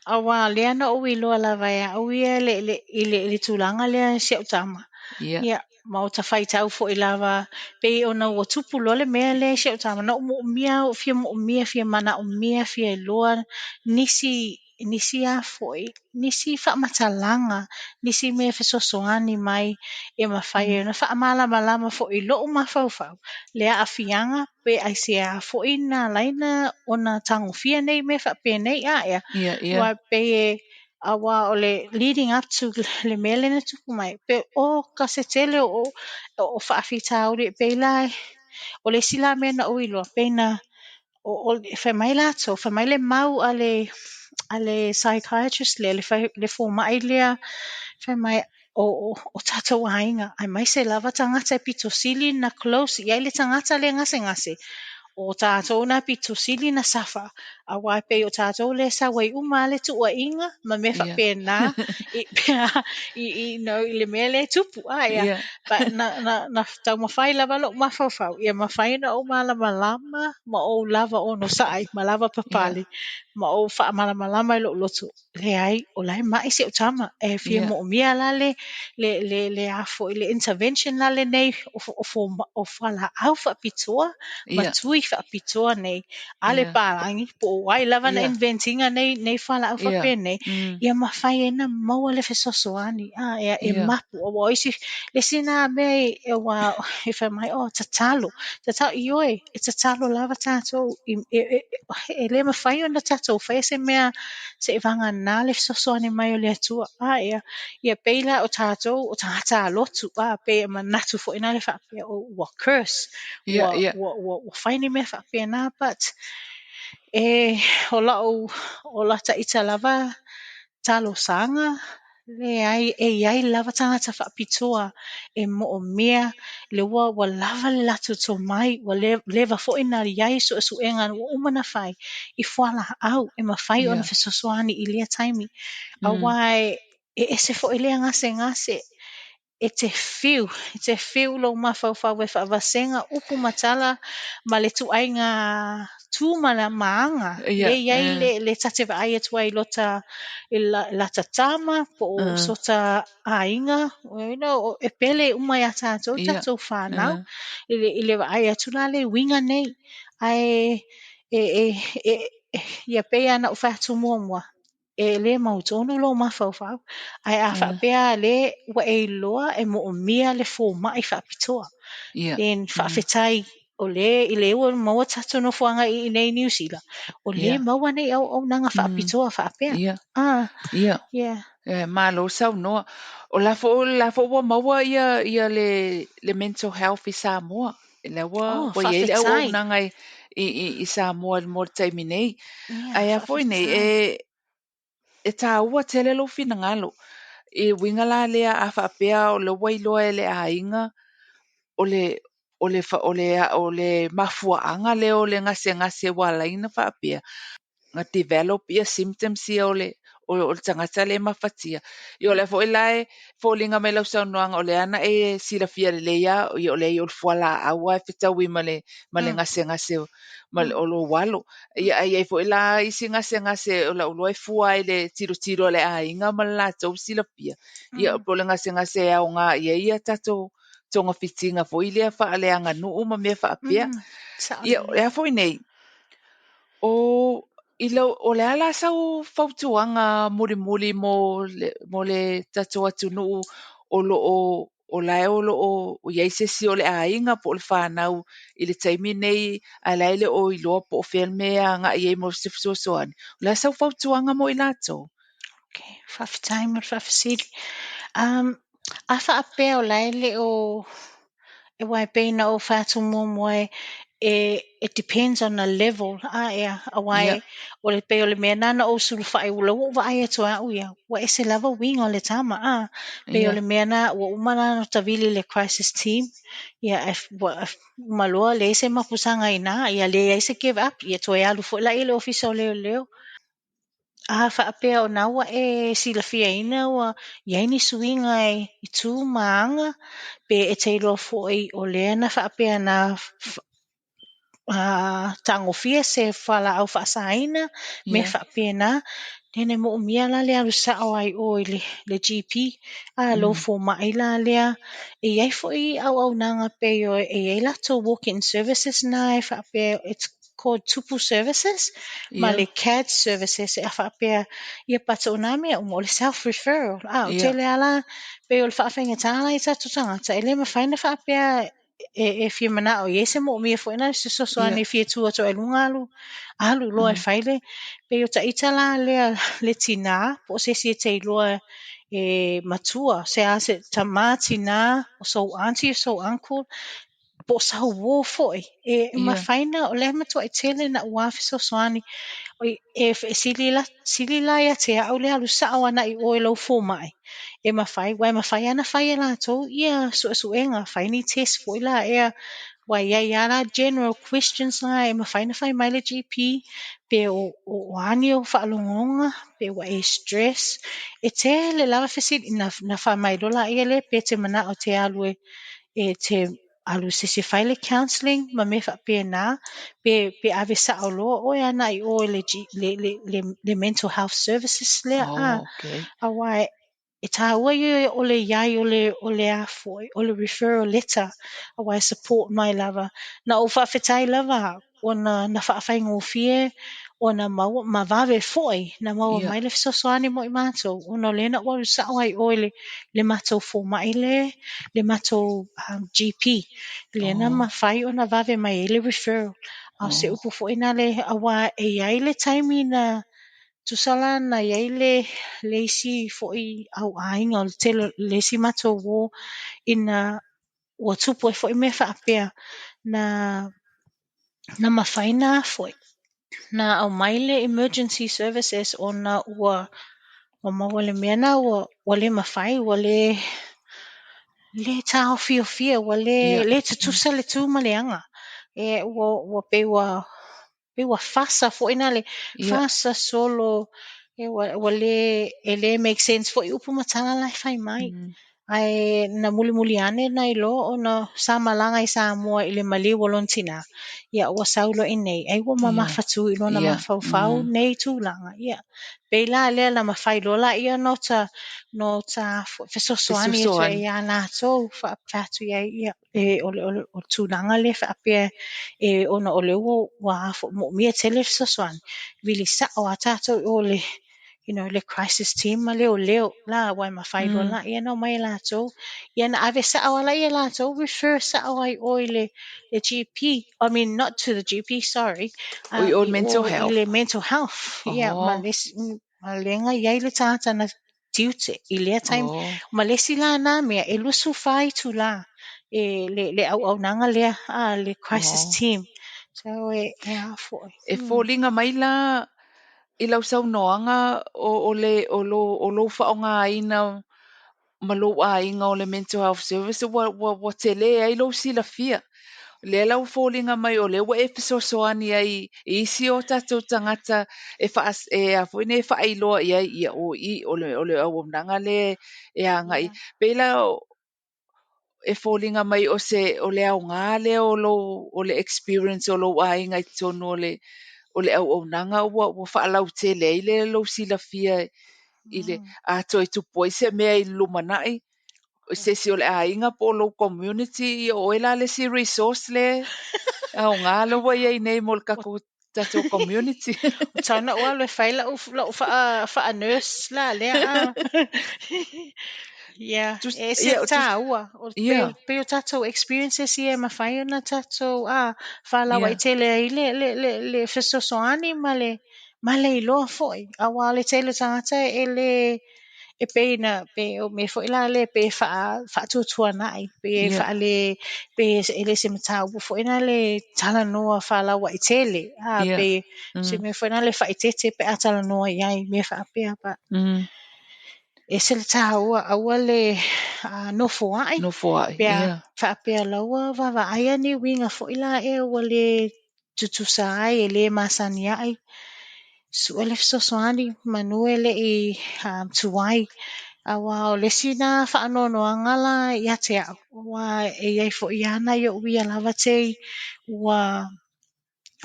aua lea na ou iloa lava e au ia i le tulaga lea si au tama. Ia, ma o ta faitau foi lava, pei ona ua tupu loa le mea lea i si au tama, na ou moomia, ou fia moomia, fia manaomia, fia iloa nisi a foi, nisi faamatalaga, nisi mea fesoasoani mai e mafai ai ona faamalamalama foi i lou mafaufau le aafiaga pe aisea foi na ala ai ona tagofia nei mea faapenei ea. Aua pei e aua o le leading up to le mea lea na tupu mai, pe o ka se tele o faafitauli pei la o le isi la mea na ou iloa, pei na o fai mai latou, fai mai le mau a le psychiatrist lea, le fomai lea, fai mai o tatou aiga, aemaise lava tagata e pito sili na close i ai le tagata lea gasegase, o tatou na pito sili na suffer, aua pei o tatou lea e sau ai uma lava le tuuaiga ma mea faapena i le mea lea e tupu. But na taumafai lava lou mafaufau ia mafai ona ou malamalama ma ou lava onosai ma lava papale ma ou faamalamalama i lou loto, leai, o la e mai si au tama e fia moomia la le a foi le intervention la lenei o fualaau faapitoa ma tui faapitoa nei a le palagi po o ai lava na invent ina nei fualaau faapenei ia mafai ai na maua le fesoasoani e mapu. Aua o isi le isi na mea e ua e fai mai, oh, tatalo, tatalo ioe, e tatalo lava tatou, e le mafai ona tatou faia se mea seivagana le fesoasoani mai o le Atua. Ia pei la o tatou o tagata alotu pei e manatu foi na le faapea ua curse ua fai ni mea faapena, but e o lau o lata ita lava talosaga, leai, e i ai lava tagata faapitoa e moomia le ua lava le latou tomai, ua leva foi na i ai suesuega ua uma ona fai i fualaau e mafai ona fesoasoani i lea taimi. Aua e ese foi lea gasegase e te fiu lou mafaufau e faavasega upu ma tala ma le tuaiga tu ma ma aga le i ai le ta te vaai atu ai lota i lata tama po o sota aiga, e pele uma iā tatou, tatou whānau i le vaai atu la le uiga nei. Ae e e e ia pei lava ona ou fai atu muamua, e lē mautonu lou mafaufau, ae a faapea lava lē ua e iloa e moomia le foma'i faapitoa, then faafetai o lē i lē ua maua tatou nofoaga i inei i Niu Sila, o lē maua nei auaunaga faapitoa faapea. Ah, yeah. Malo saunoa. O la foi ua maua ia le mental health i Samoa. La ua Oh, ua i ai le faafetai. Auaunaga i Samoa mo le taimi nei. Yeah, Ae a foi nei, faafetai. e tāua tele lou finagalo. I uiga la lea a faapea o lea ua iloa e le aiga o le mafuaaga lea o le gasegase ua ala ai ona faapea na develop ia symptoms ia o le tagata le mafatia. Ia o lea foi la e foliga mai lau saunoaga o lea na e silafia lelei lava ia o le o le fualaau lava e fetaui ma le gasegase ma o lou alo. Ia ae i ai foi la isi gasegase o lau iloa e fua ai le tilotilo a le aiga ma le latou silafia. Ia po o le gasegase e aoga i ai ia tatou togafitiga foi lea faaleaganuu ma mea faapea. Sao Ia lelei. e a foi nei, o i lau o le a la sau fautuaga mulimuli mo le tatou atunuu o lo o o la e o lo o i ai se isi o le aiga po o le fanau i le taimi nei ae la e le o iloa po o fea le mea e agai ai mo se fesoasoani. O le a sau fautuaga mo i latou? Okay, faafetai mo le faafesili. A faapea o la e le o aua e pei ona ou fai atu muamua e it depends on the level ea aua e o le pei o le mea lena na ou sulufai o lea ua ou vaai atu e au ia, ua ese lava uiga o le tama pei o le mea lena ua uma la ona tavili i le crisis team, ia ae ua uma loa leai se mapusaga i ina, ia leai se give up, ia toe alu foi lea i le ofisa o leoleo. A faapea o na ua e silafiaina ua i ai ni suiga i tu ma aga, pe e te iloa foi o lea na faapea na tagofia se fualaau faasaina, mea faapena, then e moomia la le alu sao lava i o i le GP, lou fomai la lea. E i ai foi auaunaga pei o e i ai latou walk-in services na e faapea, it's called Tupu Services ma le CAD Services e faapea, ia but o nā mea uma o le self referral. O tele lava la pei o le faafaigata la i tatou tagata e le mafai ona faapea e fia manao e i ai se moomia foi na fesoasoani e fia tu atu ai i luga alu alu loa e fai le pei o taita la lea le tinā po o se isi e te iloa e matua se a se tamā tinā o sou aunty o sou uncle po o sau uō foi e mafai ona o lea e matuai tele naua fesoasoani e sili la sili la ia te au le alu sao agai i o i lou fomai e mafai aua e mafai lava ona fai e latou ia suesuega fai ni test foi la ea ua i ai lava la general questions la e mafai ona fai mai le GP pe o a ni ou faalogoga pe ua e stress e tele lava fesili na fai mai loa lea lea pe te manao e te alu e te alu i se isi e fai le counselling ma mea faapena pe ave sao loa oe agai i o i le mental health services lea aua e tāua ia o le iai o le a foi o le referral letter aua e support mai lava. Na ou faafetai lava au ona na faafaigofie ona maua ma vave foi na maua mai le fesoasoani mo i matou ona o lea na ou alu sao ai i o i le matou fomai le matou GP lea na mafai ona vave mai ai le referral. A o se upu foi na le aua e i ai le taimi na tusa la na i ai le isi foi au aiga o le tele le isi matou uō ina ua tupu ai foi mea faapea na mafai na foi na aumai le emergency services ona ua maua i le mea lena ua le mafai ua le taofiofia ua le le tutusa le tu ma le aga e ua pei ua fasa foi na le fasa solo e ua le e le make sense foi upu ma tala la e fai mai. Ae na mulimuli ane na iloa ona sa malaga i Samoa i le maliu o lona tinā, ia ua sau loa i inei, ai ua mamafatu i lona mafaufau nei tulaga. Ia, pei la lea na mafai loa laia ona ota fesoasoani atu ai ia latou, faapea atu i ai, ia, o le tulaga lea faapea ona o lea ua moomia tele le fesoasoani, vili sao lava tatou i o i le you know, le crisis team ma leoleo la, aua e mafai loa laia ona omai e latou. Ia na ave sao lava laia e latou refer sao lava i o i le GP, I mean not to the GP, sorry, O i o i mental health. I le mental health. Ia, ma le isi, ma lea na i ai le tagata na tiute i lea taimi. Ma le isi la na mea, e 24 itula e le auaunaga lea, le crisis team. So e a foi. E foliga mai la i lau saunoaga o le o lou faaaogaina ma lou aiga o le mental health service ua tele ai lou silafia. Lea la ua foliga mai o lea ua e fesoasoani ai i isi o tatou tagata e e a foi nei e faailoa i ai, ia o i o le auaunaga lea e agai. Pei la e foliga mai o se o le aoga lea o lou o le experience o lou aiga i totonu o le auaunaga ua faalautele ai le lou silafia i le a toe tupu ai se mea i le lumanai, se isi o le aiga po o lou community, ia o oe la le isi resource le aoga lea ua i ai nei mo le tatou community. Tatau ona ou alu e fai lau faa-nurse la lea. Yeah, e ese le tāua. Pei o tatou experiences ia e mafai ona tatou faalauaitele ai le fesoasoani ma le iloa foi. Aua o le tele o tagata e le, e pei na, pei o mea foi la lea pei e faatuatuanai, pei e faale, pei e le o se mataupu foi lea e talanoa faalauaitele, pei se mea foi lea e faaeteete pe a talanoa i ai, mea faapea. But ese le tāua, aua le nofoai. Nofoai, pe a faapea o la ua vaavaaia ni uiga foi la ea ua le tutusa ai, e le masani ai, sue le fesoasoani manu e le i tuai. Aua o le isi na faanoanoaga la ia te au, aua e i ai foi lava nai o'u ia lava tei ua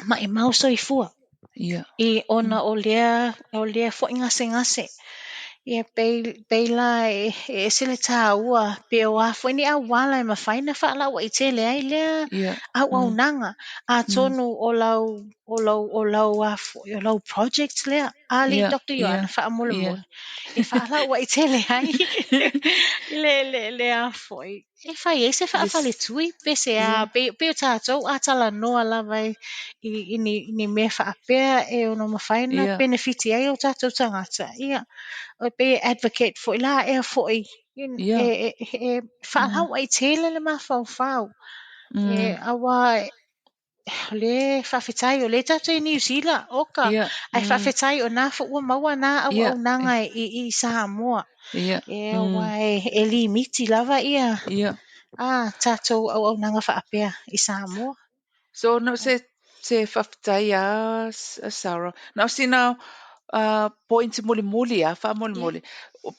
maimau soifua. I ona o lea foi gasegase. Ia pei la e ese le tāua, pe o a foi ni auala e mafai ona faalauaitele ai lea auaunaga. Atonu o lau project lea, alii Dr. Ioana, faamolemole, e faalauaitele ai le a foi. E fai ai se faafaletui pe se a, pei o tatou a talanoa lava i ni mea faapea e ono mafai ona penefiti ai o tatou tagata. Ia, pei e advocate foi la ea foi, e faalauaitele le mafaufau. Aua o le faafetai o lea tatou i Niu Sila, oka, ae faafetai o nā foi ua maua nā auaunaga i Samoa. Aua e limiti lava ia tatou auaunaga faapea i Samoa. So, na o se faafetai a Sarah. Na o sina point mulimuli a faamolemole.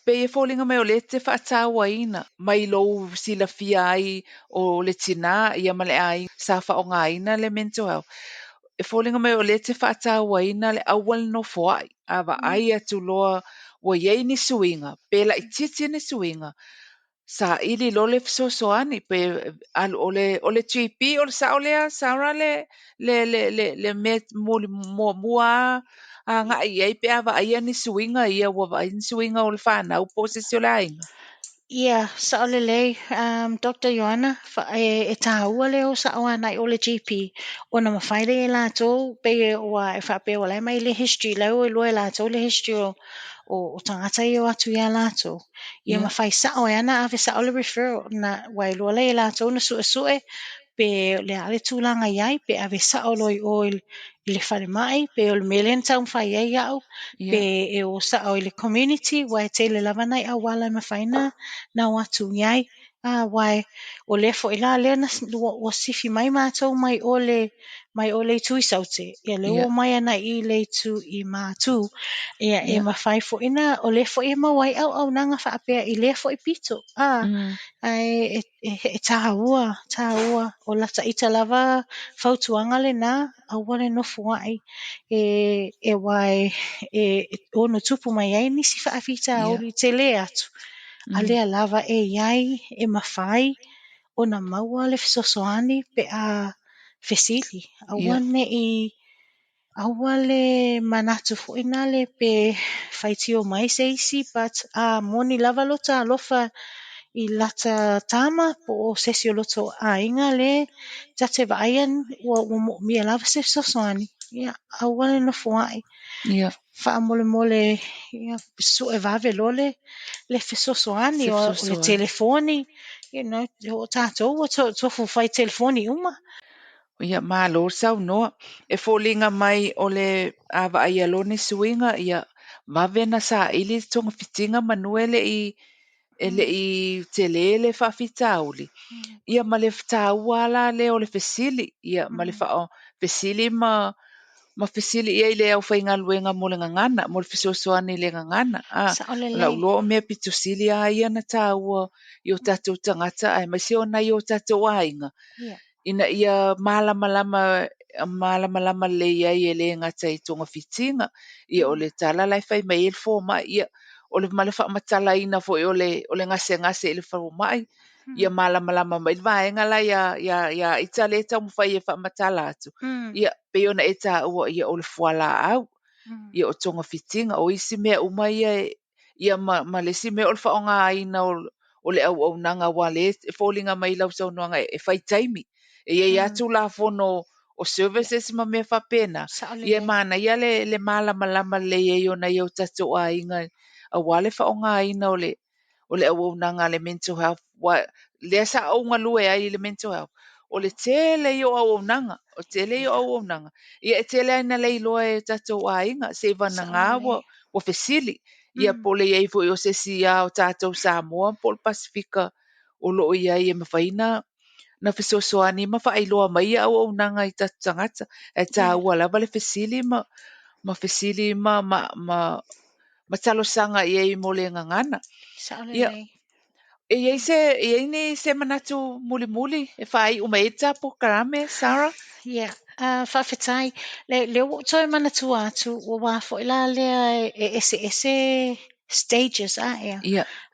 Pei e foliga mai o lea e te faatauaina mai lou silafia ai o le tinā ia ma le aiga sa faaaogaina le mental health. E foliga mai o lea e te faatauaina le aua le nofoai. A vaai atu loa ua i ai ni suiga, pe laitiiti ni suiga, saili loa le fesoasoani pe alu o le GP o le sao lea Sarah le mea muamua agai i ai pe a vaaia ni suiga ia ua vaai ni suiga o le whanau po o se isi o le aiga. Ia, sao lelei, Dr. Ioana, e tāua le o sao anai o le GP, ona mawhai le e lātou, pe ua e whaapea wala e mai le history, lau e loa e lātou le history o tangata i o atu ia lātou. Ia mawhai sao e ana ave sao le referral, na wai loa le e lātou na sue sue, pe le ale tūlanga iai, pe ave sao loi o i le whare mai, pe o le mele na taumawhai ai au, pe e o sao i le community, wai te le lava nai awala e mawhai na o atu iai. Aua o lea foi la lea na ua sifi mai matou mai o le itu i Saute, ia lea ua omai agai i le itu i Matu, ia e mafai foi na, o lea foi e maua ai auaunaga faapea i lea foi pito. Ae e taua, taua, o lata ita lava fautuaga lena, aua le nofoai, aua e ono tupu mai ai nisi faafitauli tele atu, a o lea lava e i ai, e mafai ona maua le fesoasoani pe a fesili. Aua ne i, aua le manatu foi lale pe faitio mai se isi, but a moni lava lota alofa i lata tama po o se isi o lota aiga lea ta te vaaia ua moomia lava se fesoasoani, ia aua le nofoai. Faamolemole, ia sue vave loa le fesoasoani, o le telefoni, you know, o tatou ua tofu fai telefoni uma. Ia, malo le saunoa. E foliga mai o le a vaaia loa ni suiga, ia vave na saili le togafitiga manu e le i tele le faafitauli. Ia ma le taua la lea o le fesili, ia ma le fesili ma fesili ia i le aufaigaluega mo le gagana, mo le fesoasoani i le gagana. O lau iloa o mea pito sili lava ia na taua i o tatou tagata aemaise o nai o tatou aiga. Ina ia malamalama lelei ai e le gata i togafitiga, ia o le tala la e fai mai ai le fomai, ia o le ma le faamatalaina foi o le gasegase i le fomai, ia malamalama mai le vaega la ia ita le taumafai e faamatala atu, ia pei ona e taua, ia o le fualaau, ia o togafitiga, o isi mea uma ia, ia ma le isi mea o le faaaogaina o le auaunaga, aua lea e foliga mai lau saunoaga e fai taimi. E iai lava tulafono o services ma mea faapena, ia manaia le malamalama lelei ai o nai o tatou aiga aua le faaaogaina o le auaunaga a le mental health. Lea sa ou galue ai i le mental health, o le tele ia o auaunaga, o tele ia o auaunaga, ia e tele ai na leiloa e tatou aiga, seivagana ua fesili, ia po o le iai foi o se isi o tatou Samoa po o le Pasifika o loo iai e mafai na fesoasoani ma faailoa mai ia auaunaga i tatou tagata. Ae taua lava le fesili ma fesili ma talosaga i ai mo le gagana. Ia, e iai ni se manatu mulimuli e faaiu mai ai ta polokalame, Sarah? Ia, faafetai. Le ua ou toe manatua atu, ua wā foi la lea e ese stages ae.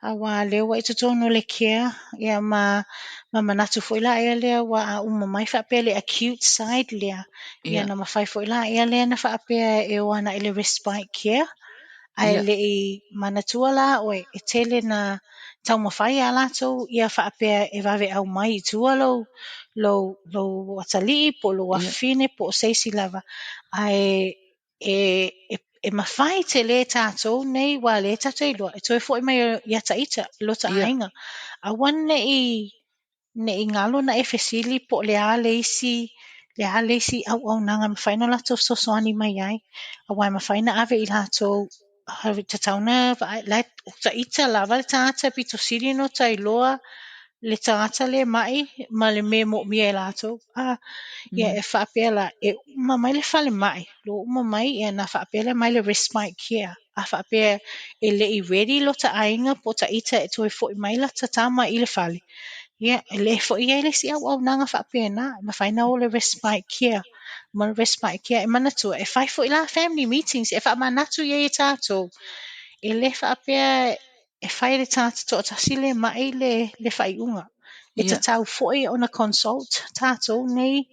Aua lea ua i totonu o le care, ia ma manatu foi la ea lea ua a uma mai faapea le acute side lea. Ia na mafai foi la ea lea na faapea e o ana i le respite care. Ae le i manatua la oe, e tele na taumafai a latou ia faapea e vave au mai i tua lou atalii po lou afafine po o se isi lava. Ae e mafai tele tatou nei ua le tatou iloa e toe foi mai ia taita lota aiga. Aua nei ngalo na e fesili po o le a le isi auaunaga e mafai ona latou fesoasoani mai ai. Aua e mafai na ave i latou tatau na vaai o taita lava le tagata pito sili no tailoa le tagata le mai ma le me moomia e latou. Ia e faapea la e uma mai le fale mai lo uma mai ia na faapea le mai le respite care. A faapea e lei ready lota aiga po taita e toe foi mai lata tama i le fale. Ia e le foi ai le isi auaunaga faapea na mafai na o le respite care. Ma le respite care e manatua e fai foi la family meetings e faamanatu ia i tatou. E le faapea e fai le tagata toatasi le mai le faaiuga. E tatau foi ona consult tatou nei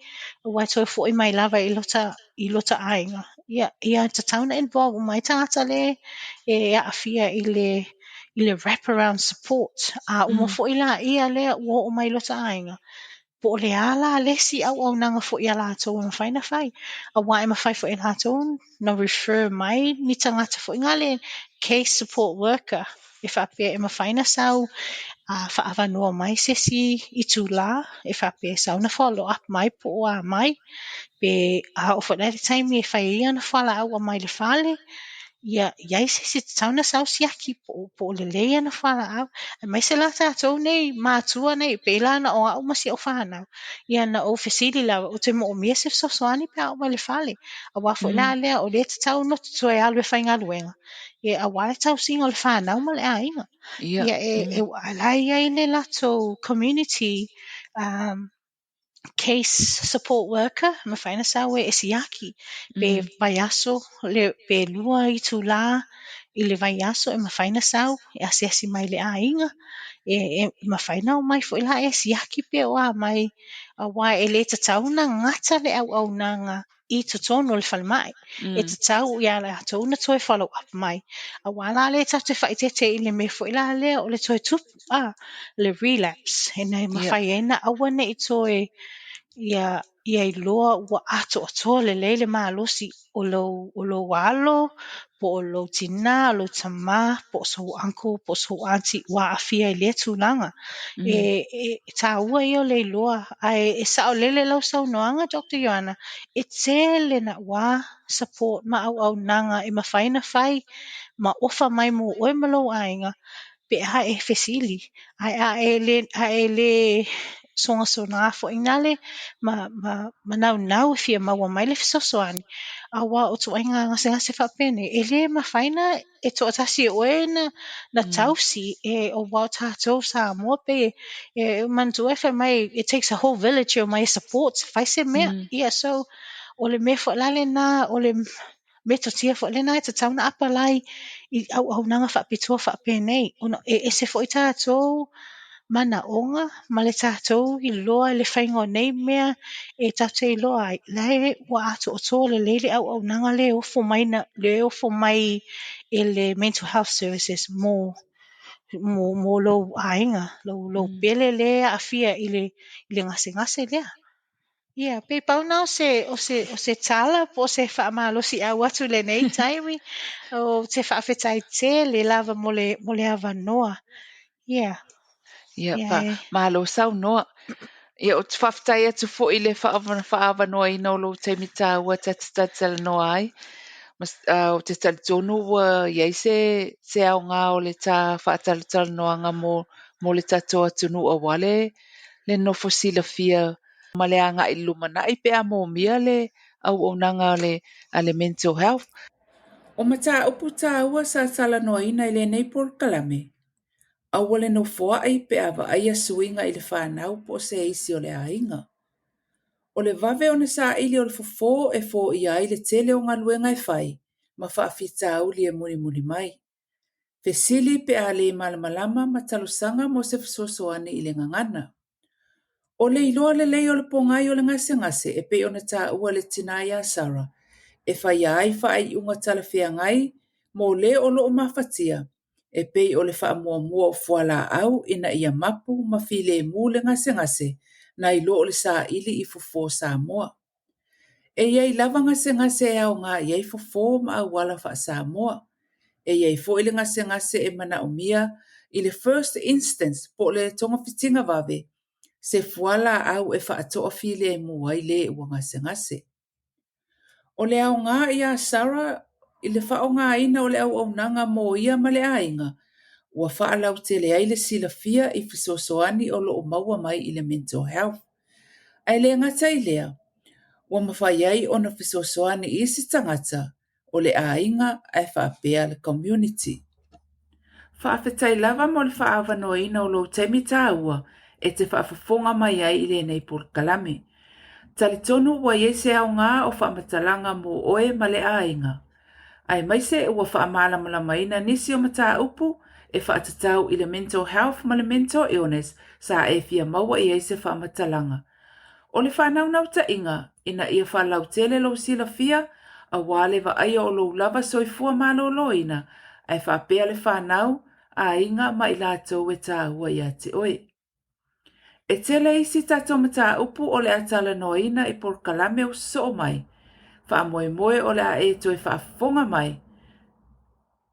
ua toe foi mai lava i lota aiga. Ia tatau na involve mai tagata le e aafia i le wraparound support. A uma foi la ia lea ua oo mai lota aiga. Po o le ala le isi auaunaga foi a latou e mafai na fai. Aua e mafai foi e latou na refer mai ni tagata foi ngā le case support worker. E faapea e mafai na sau faavanoa mai se isi i tūlā, e faapea sau na follow up mai po o a mai, pe a oo foi la i le taimi e fai ai ana fualaau a mai le fale. Ia i ai se isi e tatau ona sau siaki po o lelei ana fualaau. Aemaise la tatou nei matua nei, pei la na o au ma si au fanau, ia na ou fesili lava, ou te moomia se fesoasoani pe a oo mai i le fale. Aua foi la lea o lea e tatau ona toe alu e faigaluega, ia aua le tausiga o le fanau ma le aiga. Ia, e, a o la e i ai le latou community case support worker, e mafai ona sau e siaki pe vaiaso, pe 2 itulā i le vaiaso e mafai ona sau e asiasi mai i le aiga. E mafai ona omai foi la e siaki pe o a mai, aua e le tatau ona gata le auaunaga i totonu o le falemai. E tatau ia latou ona toe follow up mai. Aua la lea tatou te faaeteete i le mea foi la lea o le toe tupu, le relapse, ina ia mafai ai ona aua ne i toe ia iloa ua atoatoa lelei le malosi o lou alo, po o lou tinā, o lou tamā, po o sou uncle, po o sou aunty ua aafia i lea tulaga. E taua ia o le iloa, ae e saolele lau saunoaga Dr. Ioana, e tele naua support ma auaunaga e mafai ona fai ma ofa mai mo oe ma lou aiga pe a e fesili. Ae a e le sogasoga foi nale ma naunau e fia maua mai le fesoasoani, aua o ituaiga gasegase faapenei, e le mafai ona e toatasi e oe na tausi, aua o tatou o Samoa pei e manatua fai mai, it takes a whole village e omai e support e fai se mea. Ia so, o le mea foi la lena, o le metotia foi lena e tatau ona apalai i auaunaga faapitoa faapenei, ona e ese foi tatou manaoga ma le tatou iloa i le faiga o nei mea e tatou te iloa ai, la e ua atoatoa lelei le auaunaga lea e ofo mai e le Mental Health Services mo lou aiga, lou pele lea e aafia i le gasegase lea. Ia, pei pau lena o se tala po o se faamalosiau atu i lenei taimi. Ou te faafetai tele lava mo le avanoa. Ia. Ia, fa, malo saunoa. Ia, ou te faafetai atu foi i le faaavanoaina o lou taimi taua ta te talatalanoa ai. Ou te talitonu ua i ai se aoga o le ta faatalatalanoaga mo le tatou atunuu aua le nofo silafia ma le agai i le lumanai pe a moomia le auaunaga a le mental health. O mataupu taua sa talanoaina i lenei polokalame, aua le nofoai pe a vaaia suiga i le fanau po o se isi o le aiga. O le vave ona saili o le fofo e foia ai le tele o galuega e fai ma faafitauli e mulimuli mai. Fesili pe a le malamalama ma talosaga mo se fesoasoani i le gagana. O le iloa lelei o le pogai o le gasegase e pei ona taua e le tinā ia Sarah, e faia ai faaiuga talafeagai mo le o lo o mafatia, e pei o le faamuamua o fualaau ina ia mapu ma filemu le gasegase nai lo le saili i fofo Samoa. E i ai lava gasegase e aoga i ai fofo ma auala faa-Samoa. E i ai foi le gasegase e manaomia i le first instance po o le togafitiga vave, se fualaau e faatoafilemu ai le ua gasegase. O le aoga ia Sarah i le faaaogaina o le auaunaga mo ia ma le aiga, ua faalautele ai le silafia i fesoasoani o lo o maua mai i le mental health. Ae le gata i lea, ua mafai ai ona fesoasoani i isi tagata o le aiga ae faapea le community. Faafetai lava mo le faaavanoaina o lou taimi taua e te faafofoga mai ai i lenei polokalame. Talitonu ua i ai se aoga o faamatalaga mo oe ma le aiga, aemaise ua faamalamalamaina nisi o mataupu e faatatau i le mental health ma le mental illness sa e fia maua i ai se faamatalaga. O le faanaunautaiga ina ia faalautele lou silafia aua le vaaia o lou lava soifua maloloina ae faapea le fanau, aiga ma i latou e taua ia te oe. E tele isi tatou mataupu o le a talanoaina i polokalame ua sosoo mai. Faamoemoe o le a e toe faafofoga mai.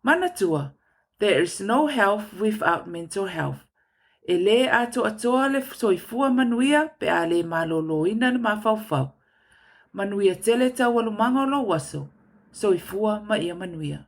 Manatua, there is no health without mental health. E lē atoatoa le soifua manuia pe a le maloloina le mafaufau. Manuia tele taualumaga o lou aso. Soifua ma ia manuia.